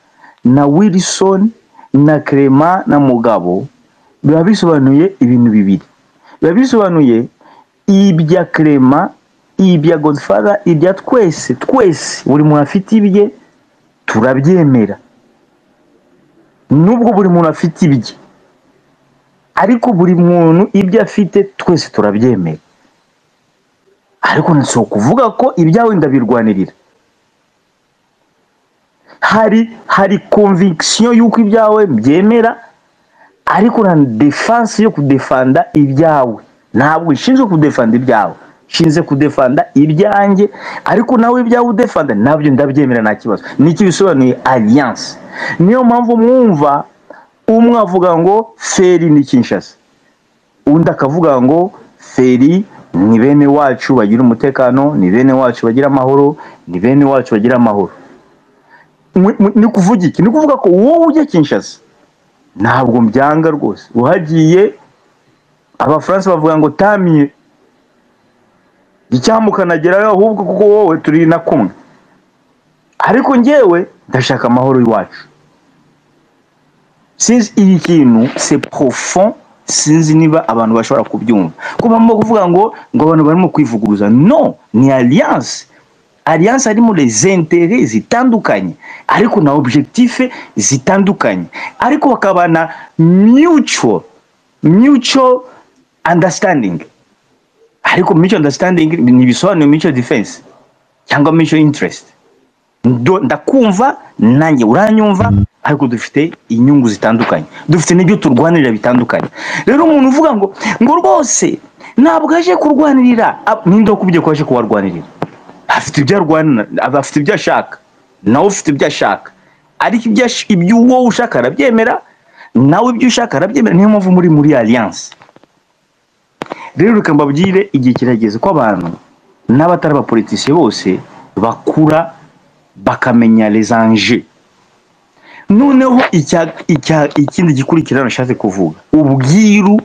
na Wilson na Clement na Mugabo, biba bisobanuye ibintu bibiri. Biba bisobanuye ibya Clement, ibya Godfather, ibya twese, buri muntu afite ibye turabyemera, nubwo buri muntu afite ibye, ariko buri muntu ibyo afite twese turabyemera. Ariko si ukuvuga ko ibyawe ndabirwanirira. Hari conviction y'uko ibyawe byemera, ariko na defense yo kudefanda ibyawe. Ntabwo ishinzwe kudefanda ibyawe, nshinze kudefanda ibyanjye, ariko nawe ibyawe udefanda nabyo ndabyemera, nta kibazo. Nicyo bisobanuye alliance. Niyo mpamvu mwumva umwe avuga ngo feri ni Kinshasa, undi akavuga ngo feri ni bene wacu bagira umutekano, ni bene wacu bagira amahoro, ni bene wacu bagira amahoro. Ni kuvuga iki? Ni kuvuga ko wowe ujya Kinshasa ntabwo mbyanga rwose, uhagiye Abafaransa bavuga ngo tamiye icyamukanagerayo ahubwo kuko wowe turi na kumwe, ariko njyewe ndashaka amahoro iwacu. Sinzi iyi kintu c'est profond, sinzi niba abantu bashobora kubyumva. Ko barimo kuvuga ngo abantu barimo kwivuguruza. No, ni alliance. Alliance harimo les intérêts zitandukanye, ariko na objectif zitandukanye, ariko bakaba na mutual understanding. Ariko mutual understanding ni bisobanuye mutual defense cyangwa mutual interest. Ndakumva nanjye uranyumva, ariko dufite inyungu zitandukanye, dufite n'ibyo turwanirira bitandukanye. Rero umuntu uvuga ngo rwose ntabwo aje kurwanirira, ninde wakubwiye ko aje kubarwanirira? Afite ibyo arwanira, afite ibyo ashaka, nawe ufite ibyo ashaka, ariko ibyo wowe ushaka arabyemera, nawe ibyo ushaka arabyemera. Niyo mpamvu muri alliance. Rero reka mbabwire, igihe kirageze ko abantu n'abatari abapolitisiye bose bakura bakamenya les enjeux. Noneho ikindi gikurikira nashatse kuvuga, ubwiru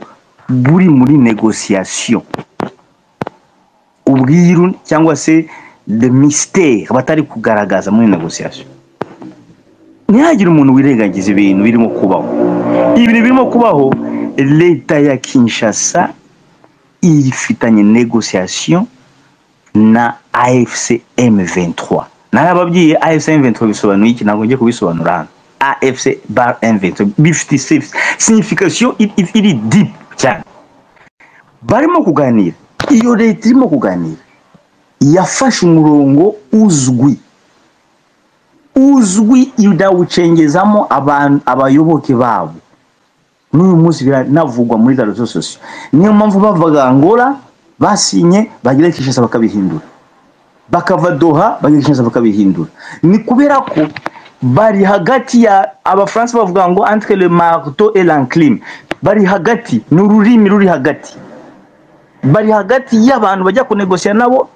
buri muri négociation, ubwiru cyangwa se the mystère batari kugaragaza muri négociation. Ntihagire umuntu wirengagiza ibintu birimo kubaho. Ibintu birimo kubaho, leta ya Kinshasa ifitanye négociation na AFC M23. Narababwiye AFC M23 bisobanuye iki, ntabwo ngiye kubisobanura hano. AFC bar M23 bifite signification iri deep cyane. Barimo kuganira, iyo leta irimo kuganira yafashe umurongo uzwi uzwi, irawucengezamo abantu, abayoboke babo. N'uyu munsi biranavugwa muri za réseaux sociaux. Niyo mpamvu bavaga Angola basinye, bagera Kinshasa bakabihindura, bakava Doha bagera Kinshasa bakabihindura. Ni kubera ko bari hagati ya, Abafaransa bavuga ngo entre le marteau et l'enclume, bari hagati, ni ururimi ruri hagati. Bari hagati y'abantu bajya kunegosiya nabo,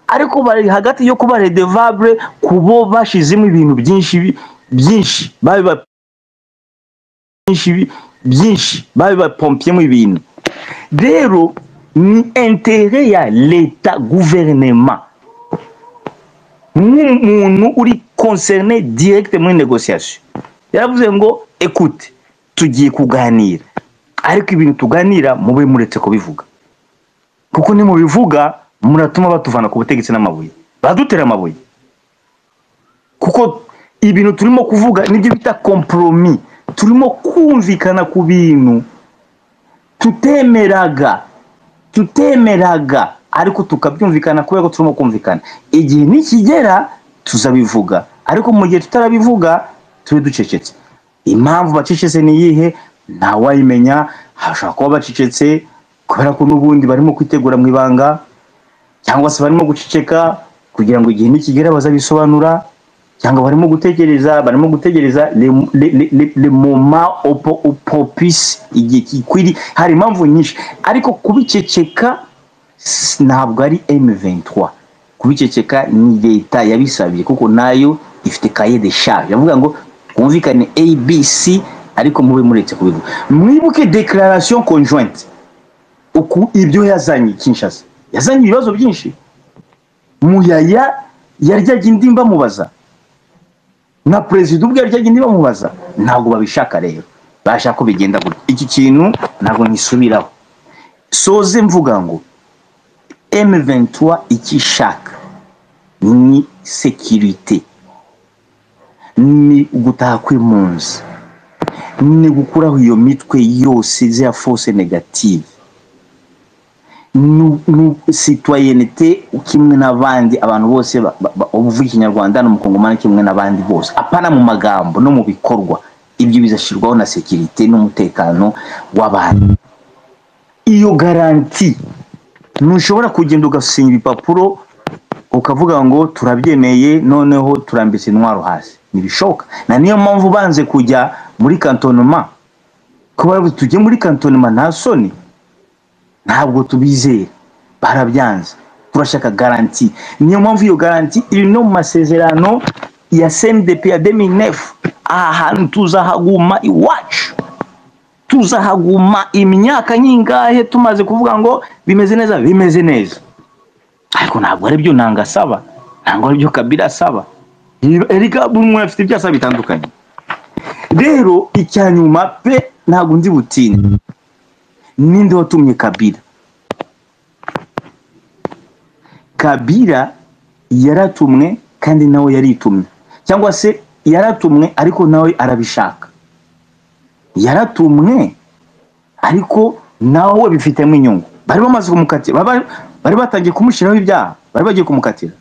ariko bari hagati yo kuba redevable kubo bashizemo ibintu byinshi byinshi, babiba byinshi byinshi, babibapompyemo ibintu. Rero ni intérêt ya leta, guverinema, nk'umuntu uri concerné direct muri négociation, yaravuze ngo: "Écoute, tugiye kuganira, ariko ibintu tuganira mube muretse kubivuga, kuko nimubivuga muratuma batuvana ku butegetsi n'amabuye, baradutera amabuye, kuko ibintu turimo kuvuga nibyo bita compromis. Turimo kumvikana ku bintu tutemeraga, ariko tukabyumvikana kubera ko turimo kumvikana. Igihe nikigera tuzabivuga, ariko mu gihe tutarabivuga tube ducecetse." Impamvu bacecetse ni iyihe? Ntawayimenya. Hashobora kuba bacecetse kubera ko n'ubundi barimo kwitegura mu ibanga, cyangwa se barimo guceceka kugira ngo igihe nikigera bazabisobanura, cyangwa barimo gutegereza le moment propice, igihe gikwiriye. Hari impamvu nyinshi, ariko kubiceceka ntabwo ari M23 kubiceceka, ni leta yabisabye, kuko nayo ifite cahier de charge yavuga ngo twumvikane ABC, ariko mube muretse kubivuga. Mwibuke déclaration conjointe, uku ibyo yazanye Kinshasa, yazanye ibibazo byinshi. Muyaya yaryaga indi bamubaza, na perezida ubwe yaryaga indi bamubaza. Ntabwo babishaka rero, bashaka ko bigenda gutya. Iki kintu ntabwo nkisubiraho. Soze mvuga ngo M23 icyo ishaka ni sécurité, ni gutaha kw'impunzi, ni gukuraho iyo mitwe yose ziriya force négative, citoyenneté kimwe n'abandi, abantu bose uvuga Ikinyarwanda n'Umukongomani kimwe n'abandi bose, apana mu magambo, no mu bikorwa. Ibyo bizashyirwaho na sécurité n'umutekano w'abantu. Iyo garantie, ntushobora kugenda ugasinya ibipapuro ukavuga ngo turabyemeye, noneho turambitse intwaro hasi. Ntibishoboka. Na niyo mpamvu banze kujya muri cantonnement, kuba tujye muri cantonnement, nta soni, ntabwo tubizera. Barabyanze. Turashaka garantie. Niyo mpamvu iyo garantie iri no mu masezerano ya CNDP ya 2009. Aha hantu tuzahaguma iwacu, tuzahaguma imyaka nyingahe tumaze kuvuga ngo bimeze neza, bimeze neza, ariko ntabwo ari byo nanga asaba, ntabwo ari byo Kabila asaba. Erega buri muntu afite ibyo asaba bitandukanye. Rero icya nyuma pe, ntabwo nzi butinde, ninde watumye Kabila? Kabila yaratumwe kandi nawe yaritumye, cyangwa se yaratumwe ariko nawe arabishaka. Yaratumwe ariko nawe bifitemo inyungu. Bari bamaze kumukatira, bari batangiye kumushyiraho ibyaha, bari bagiye kumukatira.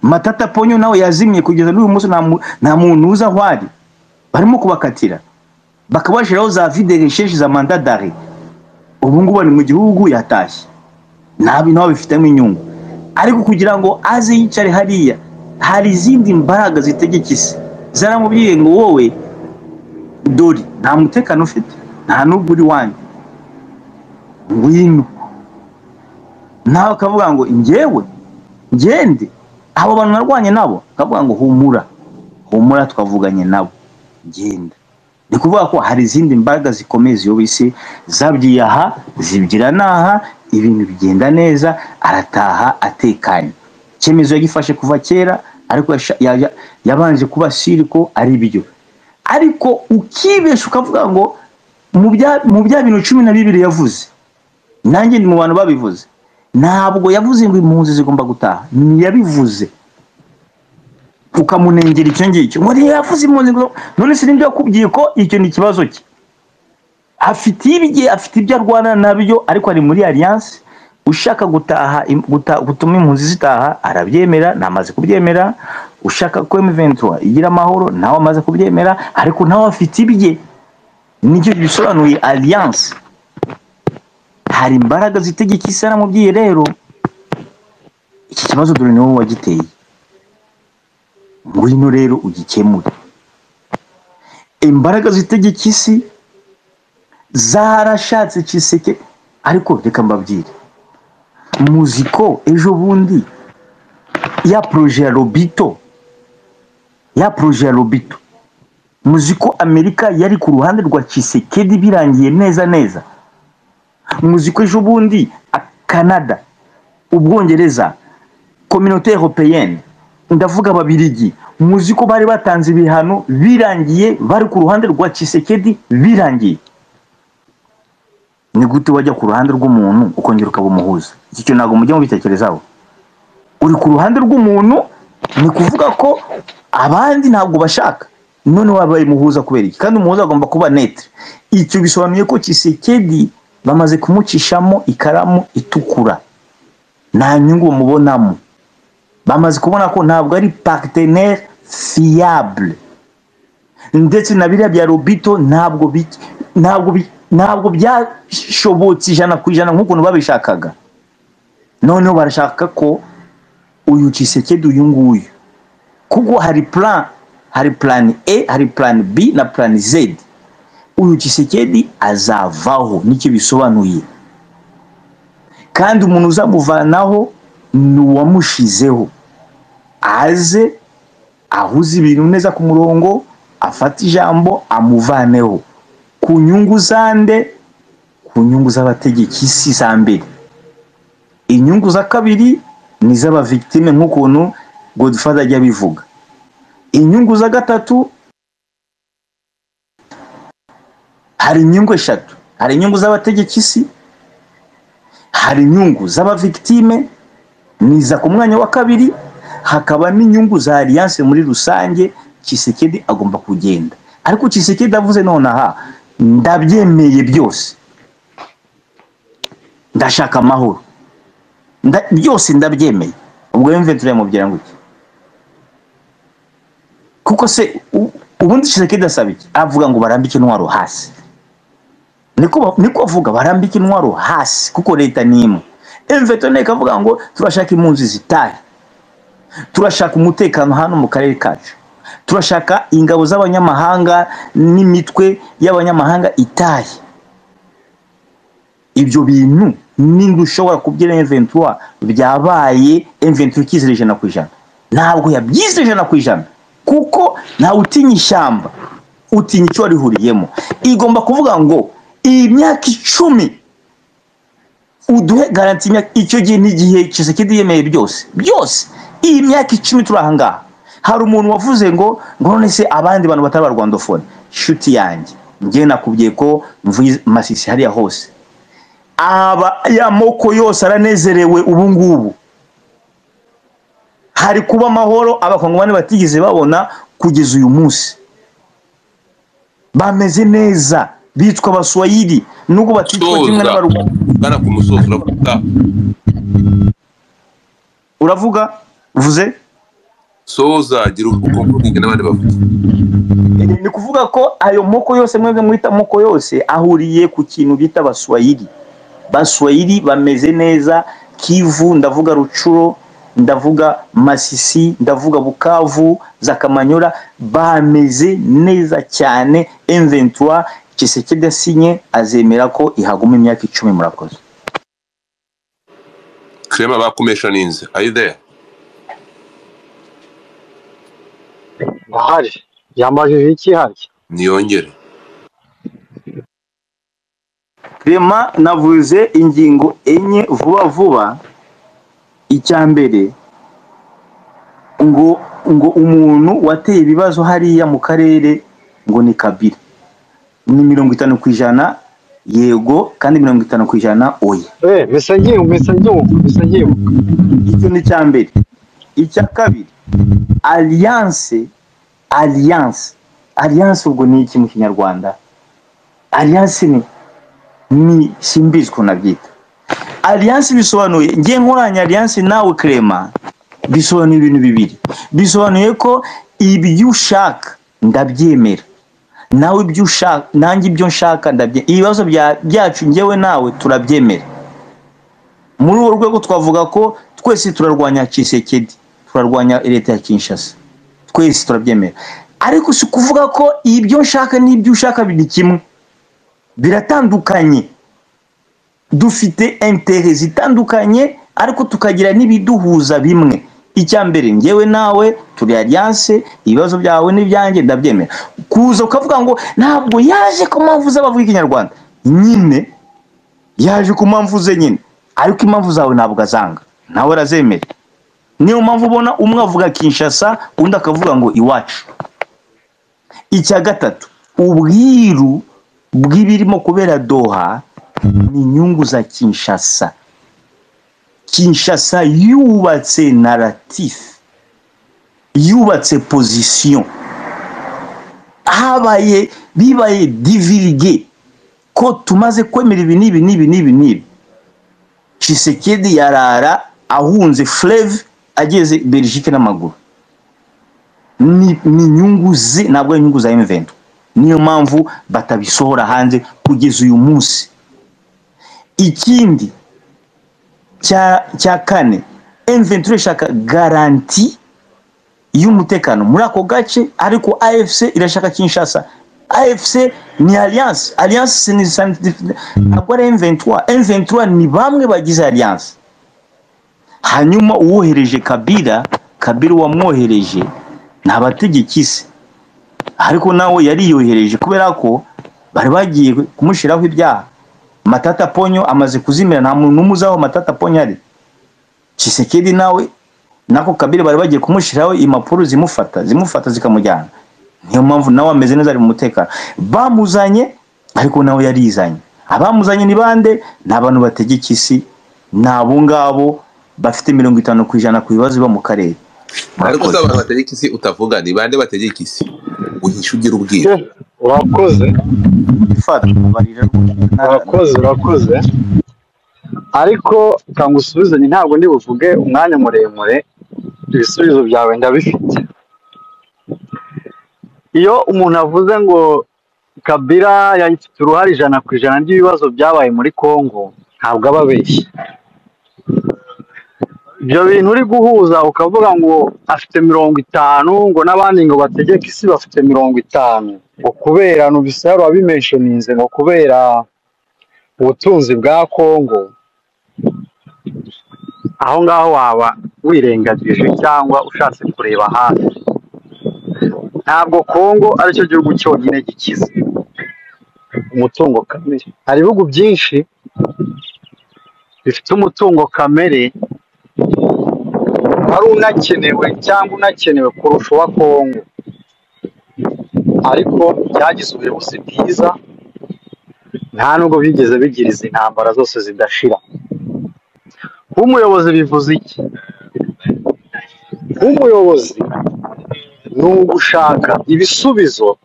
Matata Ponyo nawe yazimye, kugeza n'uyu munsi nta muntu uzi aho ari. Barimo kubakatira, bakabashyiraho za avis de recherche, za mandat d'arrêt. Ubu ngubu ari mu gihugu, yatashye, nabi nawe bifitemo inyungu. Ariko kugira ngo aze yicare hariya, hari izindi mbaraga zitegeka isi zaramubwiye ngo: "Wowe dore nta mutekano ufite, nta n'ubwo uri wanyu, ngwino." Nawe akavuga ngo: "Njyewe ngende? Abo bantu narwanye nabo?" Akavuga ngo: "Humura, humura, twavuganye nabo." Genda. Ni kuvuga ko hari izindi mbaraga zikomeye ziyoboye isi, zabyiye aha, zibyira n'aha, ibintu bigenda neza, arataha atekanye. Icyemezo yagifashe kuva kera, ariko yabanje kuba siri ko ari byo. Ariko ukibesha ukavuga ngo mu bya bintu 12 yavuze, nanjye ndi mu bantu babivuze, ntabwo yavuze ngo impunzi zigomba gutaha, ntiyabivuze. Ukamunengera icyo ngicyo ngo ntiyavuze impunzi, none se nibyo yakubwiye ko icyo ni ikibazo cye? Afite ibye, afite ibyo arwana nabyo, ariko ari muri alliance. Ushaka gutaha gutuma impunzi zitaha arabyemera, namaze kubyemera. Ushaka ko M23 igira amahoro nawe amaze kubyemera, ariko nawe afite ibye. Nicyo bisobanuye alliance. Hari imbaraga zitegeka isi, aramubwiye rero iki kibazo dore ni wowe wagiteye, ngwino rero ugikemure. Imbaraga zitegeka isi zarashatse Tshisekedi, ariko reka mbabwire, muzi ko ejo bundi ya projet ya Lobito, ya projet ya Lobito, muzi ko Amerika yari ku ruhande rwa Tshisekedi birangiye neza neza. Muzi ko ejo bundi Canada, Ubwongereza, Communauté Européenne, ndavuga Ababirigi, muzi ko bari batanze ibihano birangiye bari ku ruhande rwa Tshisekedi birangiye. Ni gute wajya ku ruhande rw'umuntu ukongera ukaba umuhuza? Iki cyo ntabwo mujya mubitekerezaho. Uri ku ruhande rw'umuntu ni kuvuga ko abandi ntabwo bashaka, none wabaye muhuza kubera iki? Kandi umuhuza agomba kuba netre. Icyo bisobanuye ko Tshisekedi bamaze kumucishamo ikaramu itukura, nta nyungu bamubonamo. Bamaze kubona ko ntabwo ari partenaire fiable, ndetse na biriya bya Lobito ntabwo byashobotse 100% nk'ukuntu babishakaga. Noneho barashaka ko uyu Tshisekedi uyu nguyu, kuko hari plan, hari plan A, hari plan B na plan Z. Uyu Tshisekedi azavaho, nicyo bisobanuye. Kandi umuntu uzamuvanaho ni uwamushizeho, aze ahuze ibintu neza ku murongo, afate ijambo amuvaneho ku nyungu zande, ku nyungu z'abategeki isi za mbere. Inyungu za kabiri ni z'abavictime nk'ukuntu Godfather ajya abivuga. Inyungu za gatatu, hari inyungu eshatu: hari inyungu z'abategeki isi, hari inyungu z'abavictime niza ku mwanya wa kabiri, hakaba n'inyungu za alliance muri rusange. Tshisekedi agomba kugenda. Ariko Tshisekedi avuze nonaha ndabyemeye byose, ndashaka amahoro, byose ndabyemeye, ubwo M23 yamubwira ngo iki? Kuko se ubundi Tshisekedi asaba iki? Avuga ngo barambike intwaro hasi. Niko avuga barambike intwaro hasi, kuko leta ni imwe. M23 ikavuga ngo turashaka impunzi zitahe, turashaka umutekano hano mu karere kacu, turashaka ingabo z'abanyamahanga n'imitwe y'abanyamahanga itahe. Ibyo bintu ninde ushobora kubyira M23 byabaye M23 ikizere 100%? Ntabwo yabyize 100%, kuko ntawe utinya ishyamba, utinya icyo warihuriyemo. Igomba kuvuga ngo iyi myaka 10 uduhe garanti imyaka, icyo gihe n'igihe Tshisekedi yemeye byose byose. Iyi myaka 10 turi aha ngaha. Hari umuntu wavuze ngo none se abandi bantu batari abarwandofone? Shuti yanjye, njye nakubwiye ko mvuye Masisi hariya hose, aba ya moko yose aranezerewe ubu ngubu, hari kuba amahoro abakongomani batigeze babona kugeza uyu munsi. Bameze neza, bitwa abaswahili nubwo batitwa kimwe n'abarwanda. Bana ku musozo uravuga, uravuga uvuze soza gira ukonklude n'abandi bavuga. Ni kuvuga ko ayo moko yose mwebwe mwita moko yose ahuriye ku kintu bita abaswahili. Baswahili bameze neza Kivu, ndavuga Rucuro, ndavuga Masisi, ndavuga Bukavu, za Kamanyola, bameze neza cyane. M23 Tshisekedi asinye azemera ko ihaguma imyaka 10. Murakoze. Clement bakumesha ninze, are you there? Ndahari. Yambajije iki harya? Niyongere. Clement, navuze ingingo enye vuba vuba. Icya mbere, ngo umuntu wateye ibibazo hariya mu karere ngo ni Kabila, ni 50% yego, kandi 50% oya. Mpise nyibuka. Icyo ni icya mbere. Icya kabiri, alliance ubwo ni iki mu Kinyarwanda? Alliance ni simbizi ukuntu nabyita. Alliance bisobanuye, ngiye nkoranya alliance nawe Clement, bisobanuye ibintu bibiri. Bisobanuye ko ibyo ushaka ndabyemera, nawe ibyo ushaka nanjye ibyo nshaka ndabyemera. Ibibazo byacu njyewe nawe turabyemera. Muri urwo rwego twavuga ko twese turarwanya Tshisekedi, turarwanya leta ya Kinshasa, twese turabyemera. Ariko si kuvuga ko ibyo nshaka n'ibyo ushaka biri kimwe, biratandukanye. Dufite intérêts zitandukanye, ariko tukagira n'ibiduhuza bimwe. Icya mbere, njyewe nawe turi alliance, ibibazo byawe n'ibyanjye ndabyemera. Kuza ukavuga ngo ntabwo yaje ku mpamvu z'abavuga Ikinyarwanda, nyine yaje ku mpamvu ze nyine, ariko impamvu zawe ntabwo azanga, nawe arazemera. Niyo mpamvu ubona umwe avuga Kinshasa, undi akavuga ngo iwacu. Icya gatatu, ubwiru bw'ibirimo kubera Doha ni inyungu za Kinshasa. Kinshasa yubatse narratif, yubatse position, habaye bibaye divulgué ko tumaze kwemera ibi n'ibi n'ibi n'ibi n'ibi. Tshisekedi yarara ahunze fleuve ageze Belgique n'amaguru. Ni inyungu ze, ntabwo ari inyungu za M23. Niyo mpamvu batabisohora hanze kugeza uyu munsi. Ikindi cya kane, M23 ishaka garanti y'umutekano muri ako gace, ariko AFC irashaka Kinshasa. AFC ni alliance, alliance ni ntabwo ari M23. M23 ni bamwe bagize alliance. Hanyuma uwohereje Kabila, Kabila wamwohereje ntabategeka isi, ariko nawe yariyohereje kubera ko bari bagiye kumushiraho ibyaha. Matata Ponyo amaze kuzimira, nta muntu n'umuzaho Matata Ponyo ari. Tshisekedi nawe nako Kabila bari bagiye kumushiraho impapuro zimufata zikamujyana. Niyo mpamvu nawe ameze neza, ari mu mutekano. Bamuzanye, ariko nawe yarizanye. Abamuzanye ni bande? Ni abantu bategeka isi, ni abo ngabo bafite 50% ku bibazo biba mu karere. Ariko se abantu bategeka isi utavuga ni bande bategeka isi? Uhisha ugira ubwira. Urakoze. Urakoze. Ariko kangusubize, ni ntabwo ndi buvuge umwanya muremure, ibisubizo byawe ndabifite. Iyo umuntu avuze ngo Kabila yafite uruhare 100% ry'ibibazo byabaye muri Kongo, ntabwo aba abeshya. Ibyo bintu uri guhuza ukavuga ngo afite 50, ngo n'abandi ngo bategeke isi bafite 50, ngo kubera nubisaro wabimentioninze, ngo kubera ubutunzi bwa Kongo, aho ngaho waba wirengagije cyangwa ushatse kureba hafi. Ntabwo Kongo aricyo gihugu cyonyine gikize umutungo kamere. Hari ibihugu byinshi bifite umutungo kamere wari unakenewe cyangwa unakenewe kurusha uwa Kongo, ariko byagize ubuyobozi bwiza, nta nubwo bigeze bigira izi ntambara zose zidashira. Kuba umuyobozi bivuze iki? Kuba umuyobozi ni ugushaka ibisubizo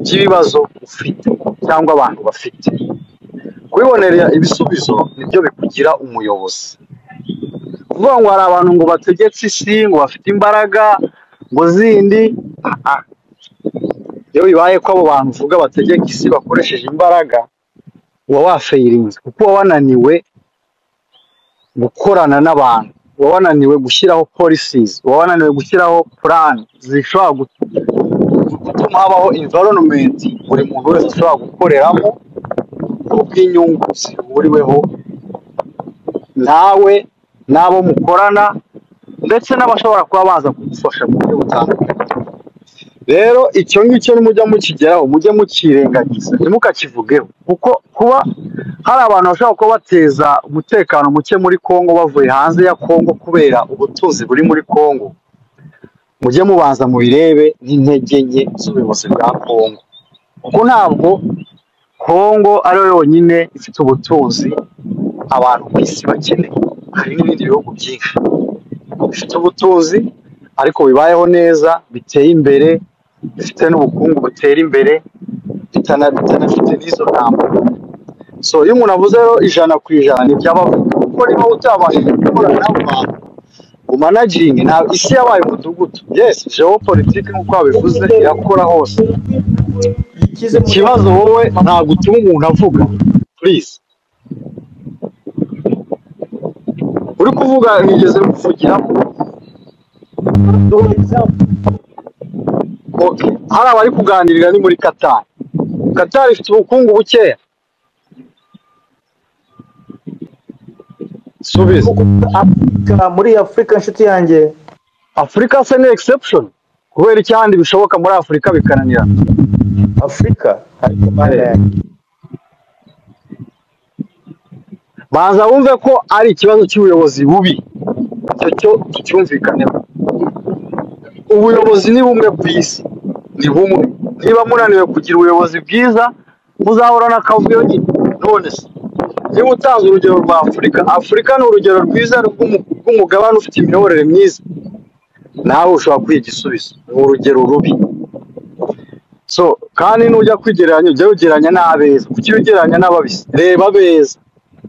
by'ibibazo ufite cyangwa abantu bafite. Kubibonera ibisubizo nibyo bikugira umuyobozi. Kuvuga ngo hari abantu ngo bategetse isi, ngo bafite imbaraga ngo zindi, iyo bibaye ko abo bantu uvuga bategeka isi bakoresheje imbaraga, uba wafayirinze, kuko uba wananiwe gukorana n'abantu, uba wananiwe gushyiraho policies, uba wananiwe gushyiraho plan zishobora gutuma habaho environment buri muntu wese ashobora gukoreramo kubw'inyungu zihuriweho nawe n'abo mukorana, ndetse n'abashobora kuba baza kugufasha mu buryo butandukanye. Rero icyo ngicyo nimujya mukigeraho mujye mukirengagiza, ntimukakivugeho, kuko kuba hari abantu bashobora kuba bateza umutekano muke muri Kongo bavuye hanze ya Kongo kubera ubutunzi buri muri Kongo, mujye mubanza mubirebe nk'intege nke z'ubuyobozi bwa Kongo, kuko ntabwo Kongo ariyo yonyine ifite ubutunzi abantu ku isi bakeneye. Hari n'ibindi bihugu byinshi bifite ubutunzi ariko bibayeho neza, biteye imbere, bifite n'ubukungu butera imbere, bitanafite n'izo ntambara. So iyo umuntu avuze rero 100% nibyo aba avuga, kuko niba utabashije gukorana n'abo bantu umanagingi, nta isi yabaye umudugudu. Yes, geopolitique nk'uko wabivuze irakora hose. Ikibazo wowe ntabwo utuma umuntu avuga, please. Uri kuvuga nigeze kuvugiramo. Okay. Hari abari kuganirira ni muri Qatar. Qatar ifite ubukungu bukeya. Subiza. Afrika, muri Afurika inshuti yanjye. Afurika se ni exception? Kubera icyandi bishoboka muri Afurika bikananira. Afurika ariko mana yanjye. Banza wumve ko ari ikibazo cy'ubuyobozi bubi. Icyo cyo tucyumvikaneho. Ubuyobozi ni bumwe ku isi, ni bumwe. Niba munaniwe kugira ubuyobozi bwiza, muzahorana akavuyo nyine. None se niba utanze urugero rwa Afurika, Afurika ni urugero rwiza rw'umugabane ufite imiyoborere myiza, nawe ushobora kwiha igisubizo. Ni urugero rubi. So kandi nujya kwigereranya, ujya ugereranya n'abeza. Kuki ugereranya n'ababisi? Reba abeza.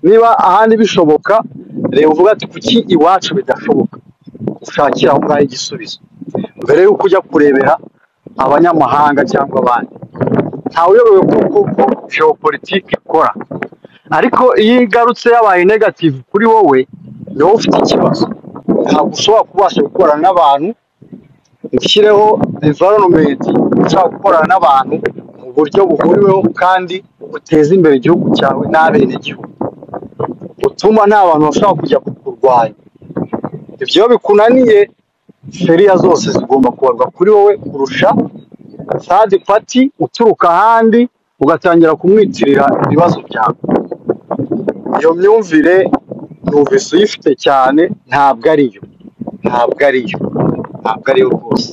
Niba ahandi bishoboka, reba uvuga ati kuki iwacu bidashoboka, ushakira aho ngaho igisubizo mbere y'uko ujya kurebera abanyamahanga cyangwa abandi. Ntawe uyobewe ko geopolitique ikora, ariko iyo igarutse yabaye negative kuri wowe, ni wowe ufite ikibazo. Ntabwo ushobora kubasha gukorana n'abantu, ushyireho environment ushobora gukorana n'abantu mu buryo buhuriweho kandi buteza imbere igihugu cyawe n'abenegihugu, butuma nta bantu bashobora kujya kukurwanya. Ibyo bikunaniye, feriya zose zigomba kubarwa kuri wowe kurusha third party uturuka ahandi ugatangira kumwitirira ibibazo byawe. Iyo myumvire numvise uyifite cyane, ntabwo ariyo, ntabwo ariyo, ntabwo ariyo rwose.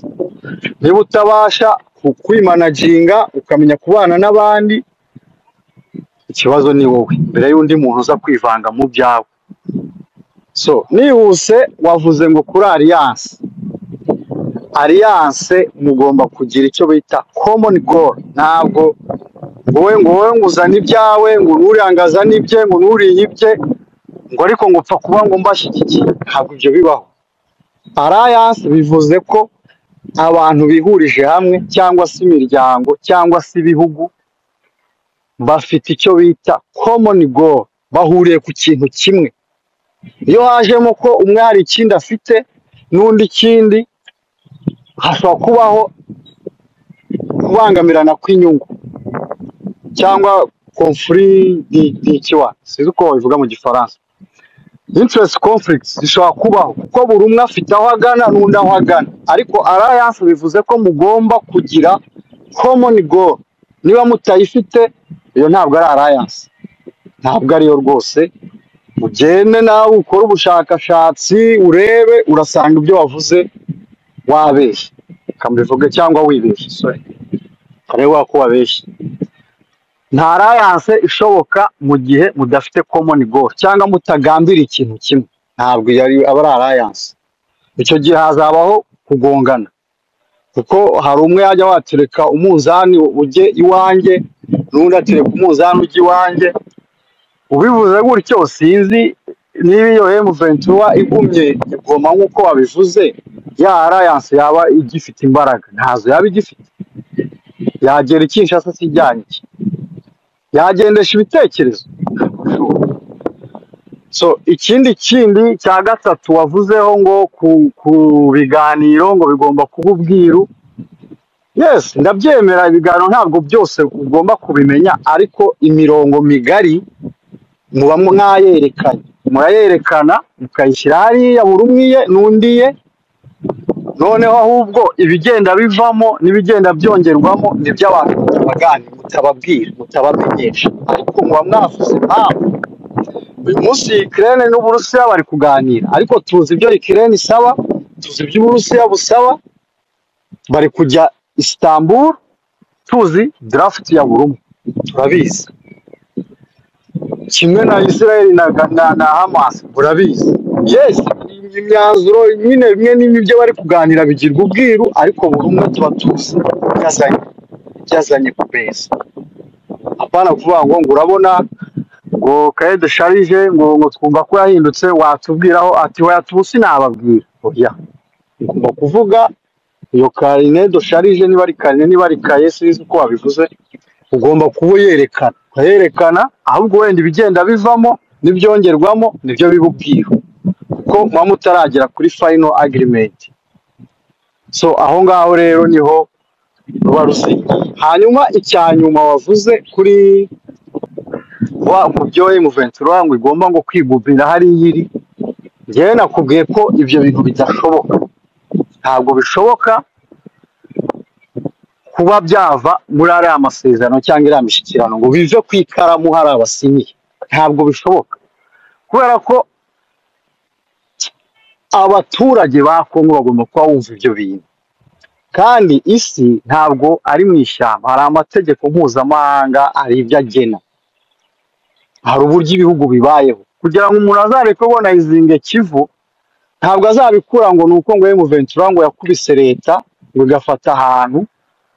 Niba utabasha kwimanaginga ukamenya kubana n'abandi, ikibazo ni wowe mbere y'undi muntu uza kwivanga mu byawe. So nihuse wavuze ngo kuri alliance, alliance mugomba kugira icyo bita common goal. Ntabwo wowe ngo wowe ngo uzane ibyawe, ngo nuriya azane ibye, ngo nuriye ibye, ngo ariko ngo upfa kuba ngo mbashyigikiye, ntabwo ibyo bibaho. Alliance bivuze ko abantu bihurije hamwe cyangwa se imiryango cyangwa se ibihugu bafite icyo bita common goal, bahuriye ku kintu kimwe. Iyo hajemo ko umwe hari ikindi afite n'undi ikindi, hashobora kubaho kubangamirana kw'inyungu cyangwa conflit n'ikiwa, sinzi uko babivuga mu Gifaransa. Interest conflicts zishobora kubaho kuko buri umwe afite aho agana n'undi aho agana, ariko alliance bivuze ko mugomba kugira common goal. Niba mutayifite, iyo ntabwo ari alliance, ntabwo ariyo rwose. Ugende nawe ukore ubushakashatsi urebe, urasanga ibyo wavuze wabeshye, ukabivuga cyangwa wibeshye, sorry, kareba ko wabeshye. Nta alliance ishoboka mu gihe mudafite common goal cyangwa mutagambira ikintu kimwe, ntabwo yari aba ari alliance. Icyo gihe hazabaho kugongana, kuko hari umwe yajya watereka umunzani ujye iwanjye, n'undi atereka umunzani ujye iwanjye. Ubivuze gutyo, sinzi niba iyo M23 igumye igoma nk'uko wabivuze, ya alliance yaba igifite imbaraga? Ntazo yaba igifite. Yagera i Kinshasa kijyanye iki? Yagendesha ibitekerezo? So ikindi kindi cya gatatu wavuzeho ngo ku biganiro ngo bigomba kuba ubwiru. Yes, ndabyemera, ibiganiro ntabwo byose ugomba kubimenya, ariko imirongo migari muba mwayerekanye, murayerekana mukayishyira hariya, buri umwe iye n'undi ye, Noneho ahubwo ibigenda bivamo n'ibigenda byongerwamo nibyo abantu mutabaganira, mutababwira, mutabamenyesha, ariko muba mwavuze impamvu. Uyu munsi Ukraine n'Uburusiya bari kuganira, ariko tuzi ibyo Ukraine isaba, tuzi ibyo Uburusiya busaba, bari kujya Istanbul, tuzi draft ya buri umwe, turabizi. Kimwe na Israel na Hamas, murabizi. Yes, imyanzuro nyine bimwe n'ibyo bari kuganira bigirwa ubwiru, ariko buri umwe tuba tuzi ibyazanye ku meza. Apana kuvuga ngo urabona ngo cahier de charge ngo twumva ko yahindutse, watubwiraho ati oya tubu sinababwira. Oya, ugomba kuvuga iyo carnet de charge, niba ari carnet, niba ari cahier, sinzi uko wabivuze, ugomba kuba uyerekana, ukayerekana. Ahubwo wenda ibigenda bivamo n'ibyongerwamo nibyo biba ubwiru, kuko muba mutaragera kuri final agreement. So aho ngaho rero niho ruba ruzingiye. Hanyuma icya nyuma wavuze kuri wa mu byo M23 ngo igomba ngo kwigumira hariya iri, njyewe nakubwiye ko ibyo bintu bidashoboka. Ntabwo bishoboka kuba byava muri ariya masezerano cyangwa iriya mishyikirano ngo bive ku ikaramu hari abasinyiye. Ntabwo bishoboka, kubera ko abaturage ba Kongo bagomba kuba bumva ibyo bintu. Kandi isi ntabwo ari mu ishyamba, hari amategeko mpuzamahanga, hari ibyo agena, hari uburyo ibihugu bibayeho. Kugira ngo umuntu azareke kubona izinge Kivu, ntabwo azabikura ngo ni uko ngo M23 ngo yakubise leta ngo igafata ahantu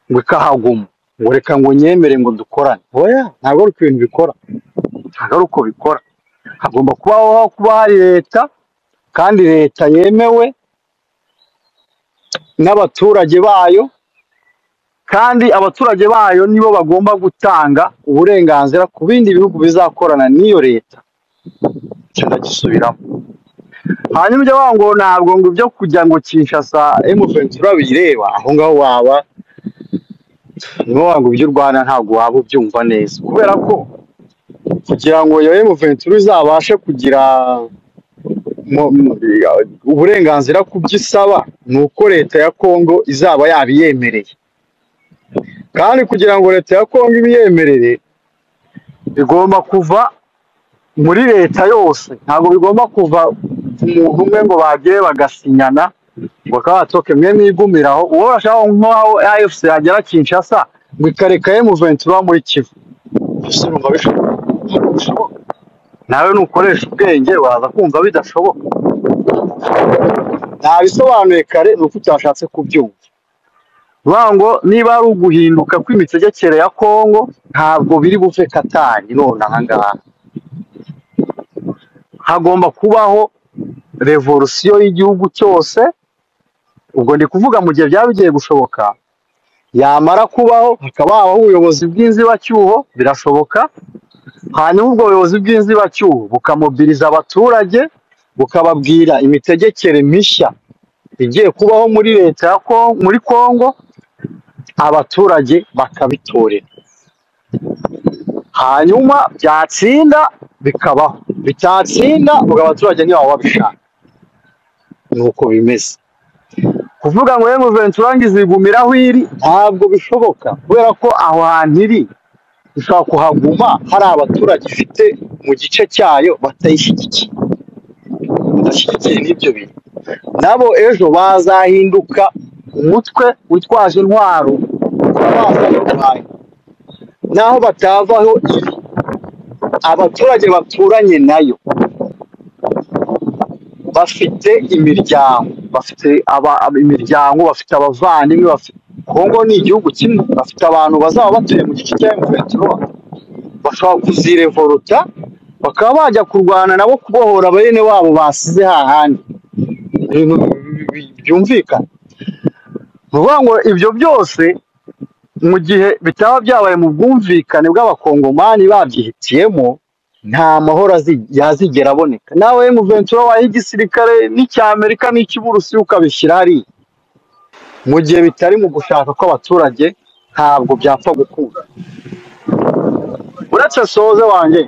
ngo ikahaguma, ngo reka ngo nyemere ngo dukorane. Oya, ntabwo ari uko ibintu bikora, ntabwo ari uko bikora. Hagomba kubaho kuba hari leta, kandi leta yemewe n'abaturage bayo, kandi abaturage bayo nibo bagomba gutanga uburenganzira ku bindi bihugu bizakorana n'iyo leta. Icyo ndagisubiramo. Hanyuma ibyo bavuga ngo ntabwo ngo ibyo kujya ngo Kinshasa M23 bireba, aho ngaho waba nibo bavuga ngo iby'u Rwanda ntabwo waba ubyumva neza, kubera ko kugira ngo iyo M23 izabashe kugira uburenganzira ku byo isaba, ni uko leta ya Kongo izaba yabiyemereye. Kandi kugira ngo leta ya Kongo ibiyemerere, bigomba kuva muri leta yose, ntabwo bigomba kuva ku muntu umwe ngo bagiye bagasinyana ngo bakaba batoke mwe mwigumiraho. Uwo bashaka nk'aho AFC yagera Kinshasa ngo ikareka M23 muri Kivu, ese urumva bishoboka? Ntabwo bishoboka. Nawe nukoresha ubwenge waza kumva bidashoboka. Ntabisobanuye kare, ni uko utashatse kubyumva. Bivuga ngo niba ari uguhinduka kw'imitegekere ya Kongo, ntabwo biri buve Katari none aha ngaha. Hagomba kubaho revolusiyo y'igihugu cyose, ubwo ndi kuvuga mu gihe byaba bigiye gushoboka. Yamara kubaho hakaba habaho ubuyobozi bw'inzibacyuho, birashoboka. Hanyuma ubwo buyobozi bw'inzibacyuho bukamobiriza abaturage, bukababwira imitegekere mishya igiye kubaho muri leta ya Kongo, muri Kongo, abaturage bakabitorera. Hanyuma byatsinda bikabaho, bitatsinda ubwo abaturage ntibaba babishaka. Nuko bimeze. Kuvuga ngo M23 ngo izigumira aho iri ntabwo bishoboka, kubera ko aho hantu iri ishobora kuhaguma hari abaturage ifite mu gice cyayo batayishyigikiye, badashyigikiye n'ibyo bintu. Nabo ejo bazahinduka umutwe witwaje intwaro, bakaba baza barwanya. Naho batavaho iri, abaturage baturanye nayo bafite imiryango, bafite imiryango, bafite abavandimwe, bafite Kongo ni igihugu kimwe, bafite abantu bazaba batuye mu gice cya M23, bashobora kuzirevoluta bakaba bajya kurwana nabo kubohora bene wabo basize hahandi. Ibintu byumvikana. Ni ukuvuga ngo ibyo byose mu gihe bitaba byabaye mu bwumvikane bw'abakongomani babyihitiyemo, nta mahoro yazigera aboneka. Nawe M23 waha igisirikare n'icy'Amerika n'icy'Uburusiya ukabishyira hariya, mu gihe bitari mu gushaka kw'abaturage ntabwo byapfa gukunda. Uretse soze wanjye,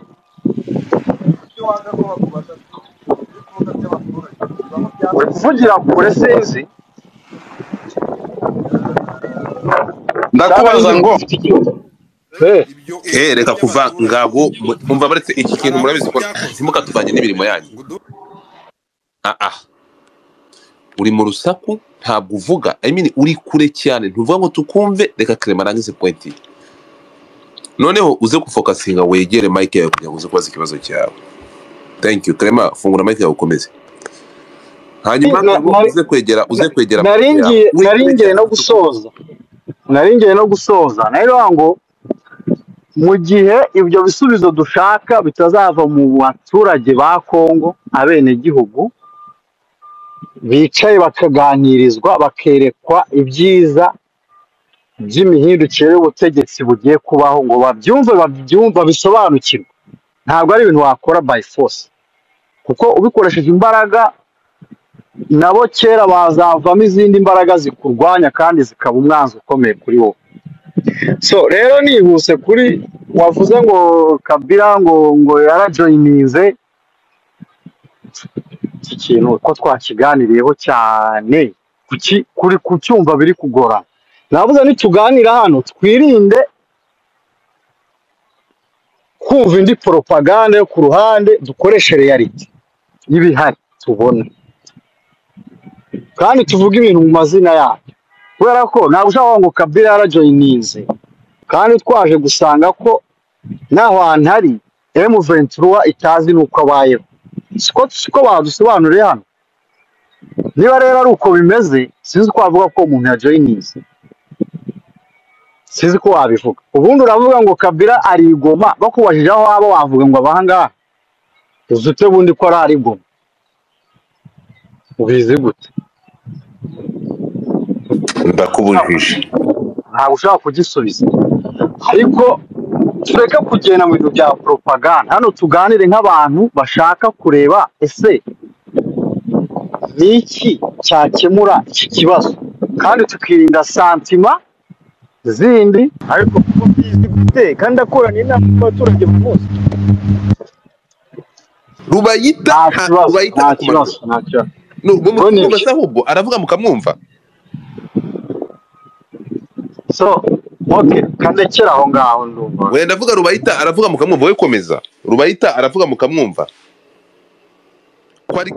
uri kuvugira kure sinzi. Ndakubaza ngo ufite ikibazo. Reka kuva ngabo mumva baretse iki kintu murabizi ko ntimukatuvanye n'imirimo yanyu. Uri mu rusaku ntabwo uvuga, I mean uri kure cyane ntuvuga ngo tukumve. Reka Clement arangize point ye, noneho uze gufokasinga wegere mic yawe kugira ngo uze kubaza ikibazo cyawe. Thank you Clement, fungura mic yawe ukomeze. Hanyuma uze kwegera mic yawe. Uri kure Naringiye cyane no gusoza, naringiye no gusoza nayo ngo mu gihe ibyo bisubizo dushaka bitazava mu baturage ba Kongo, abenegihugu bicaye bakaganirizwa bakerekwa ibyiza by'imihindukire y'ubutegetsi bugiye kubaho ngo babyumve babisobanukirwe. Ntabwo ari ibintu wakora by force, kuko ubikoresheje imbaraga nabo kera bazavamo izindi mbaraga zikurwanya kandi zikaba umwanzi ukomeye kuri wowe. So rero nihuse kuri wavuze ngo Kabila ngo yarajoyininze, iki kintu ko twakiganiriyeho cyane kuri kucyumva biri kugorana. Navuze nituganira hano twirinde kumva indi propaganda yo ku ruhande, dukoreshe reality y'ibihari tubona kandi tuvuge ibintu mu mazina yabyo, kubera ko ntabwo ushobora kuvuga ngo Kabila yarajoyininze kandi twaje gusanga ko naho hantu ari M23 itazi n'uko abayeho. Siko badusobanuriye hano. Niba rero ari uko bimeze, sinzi ko wavuga ko umuntu yajoyininze, sinzi ko wabivuga. Ubundi uravuga ngo Kabila ari i Goma, bakubajije aho waba wavuga ngo aba ahangaha, uzi ute bundi ko ari i Goma? Ubizi gute? Ndakubujije, ntabwo ushobora kugisubiza. Ariko tureke kugenda mu bintu bya propaganda hano, tuganire nk'abantu bashaka kureba ese ni iki cyakemura iki kibazo, kandi tukirinda santima zindi. Ariko kuko mbizi gute kandi akorana inama n'abaturage buri munsi. Rubayita Nta kibazo, Rubayita nta kibazo, nta kibazo. No, mumva se ahubwo aravuga mukamwumva. So okay, kandekera aho ngaho ndumva. Wenda ndavuga Rubayita aravuga mukamwumva, we komeza. Rubayita aravuga mukamwumva. Ko ari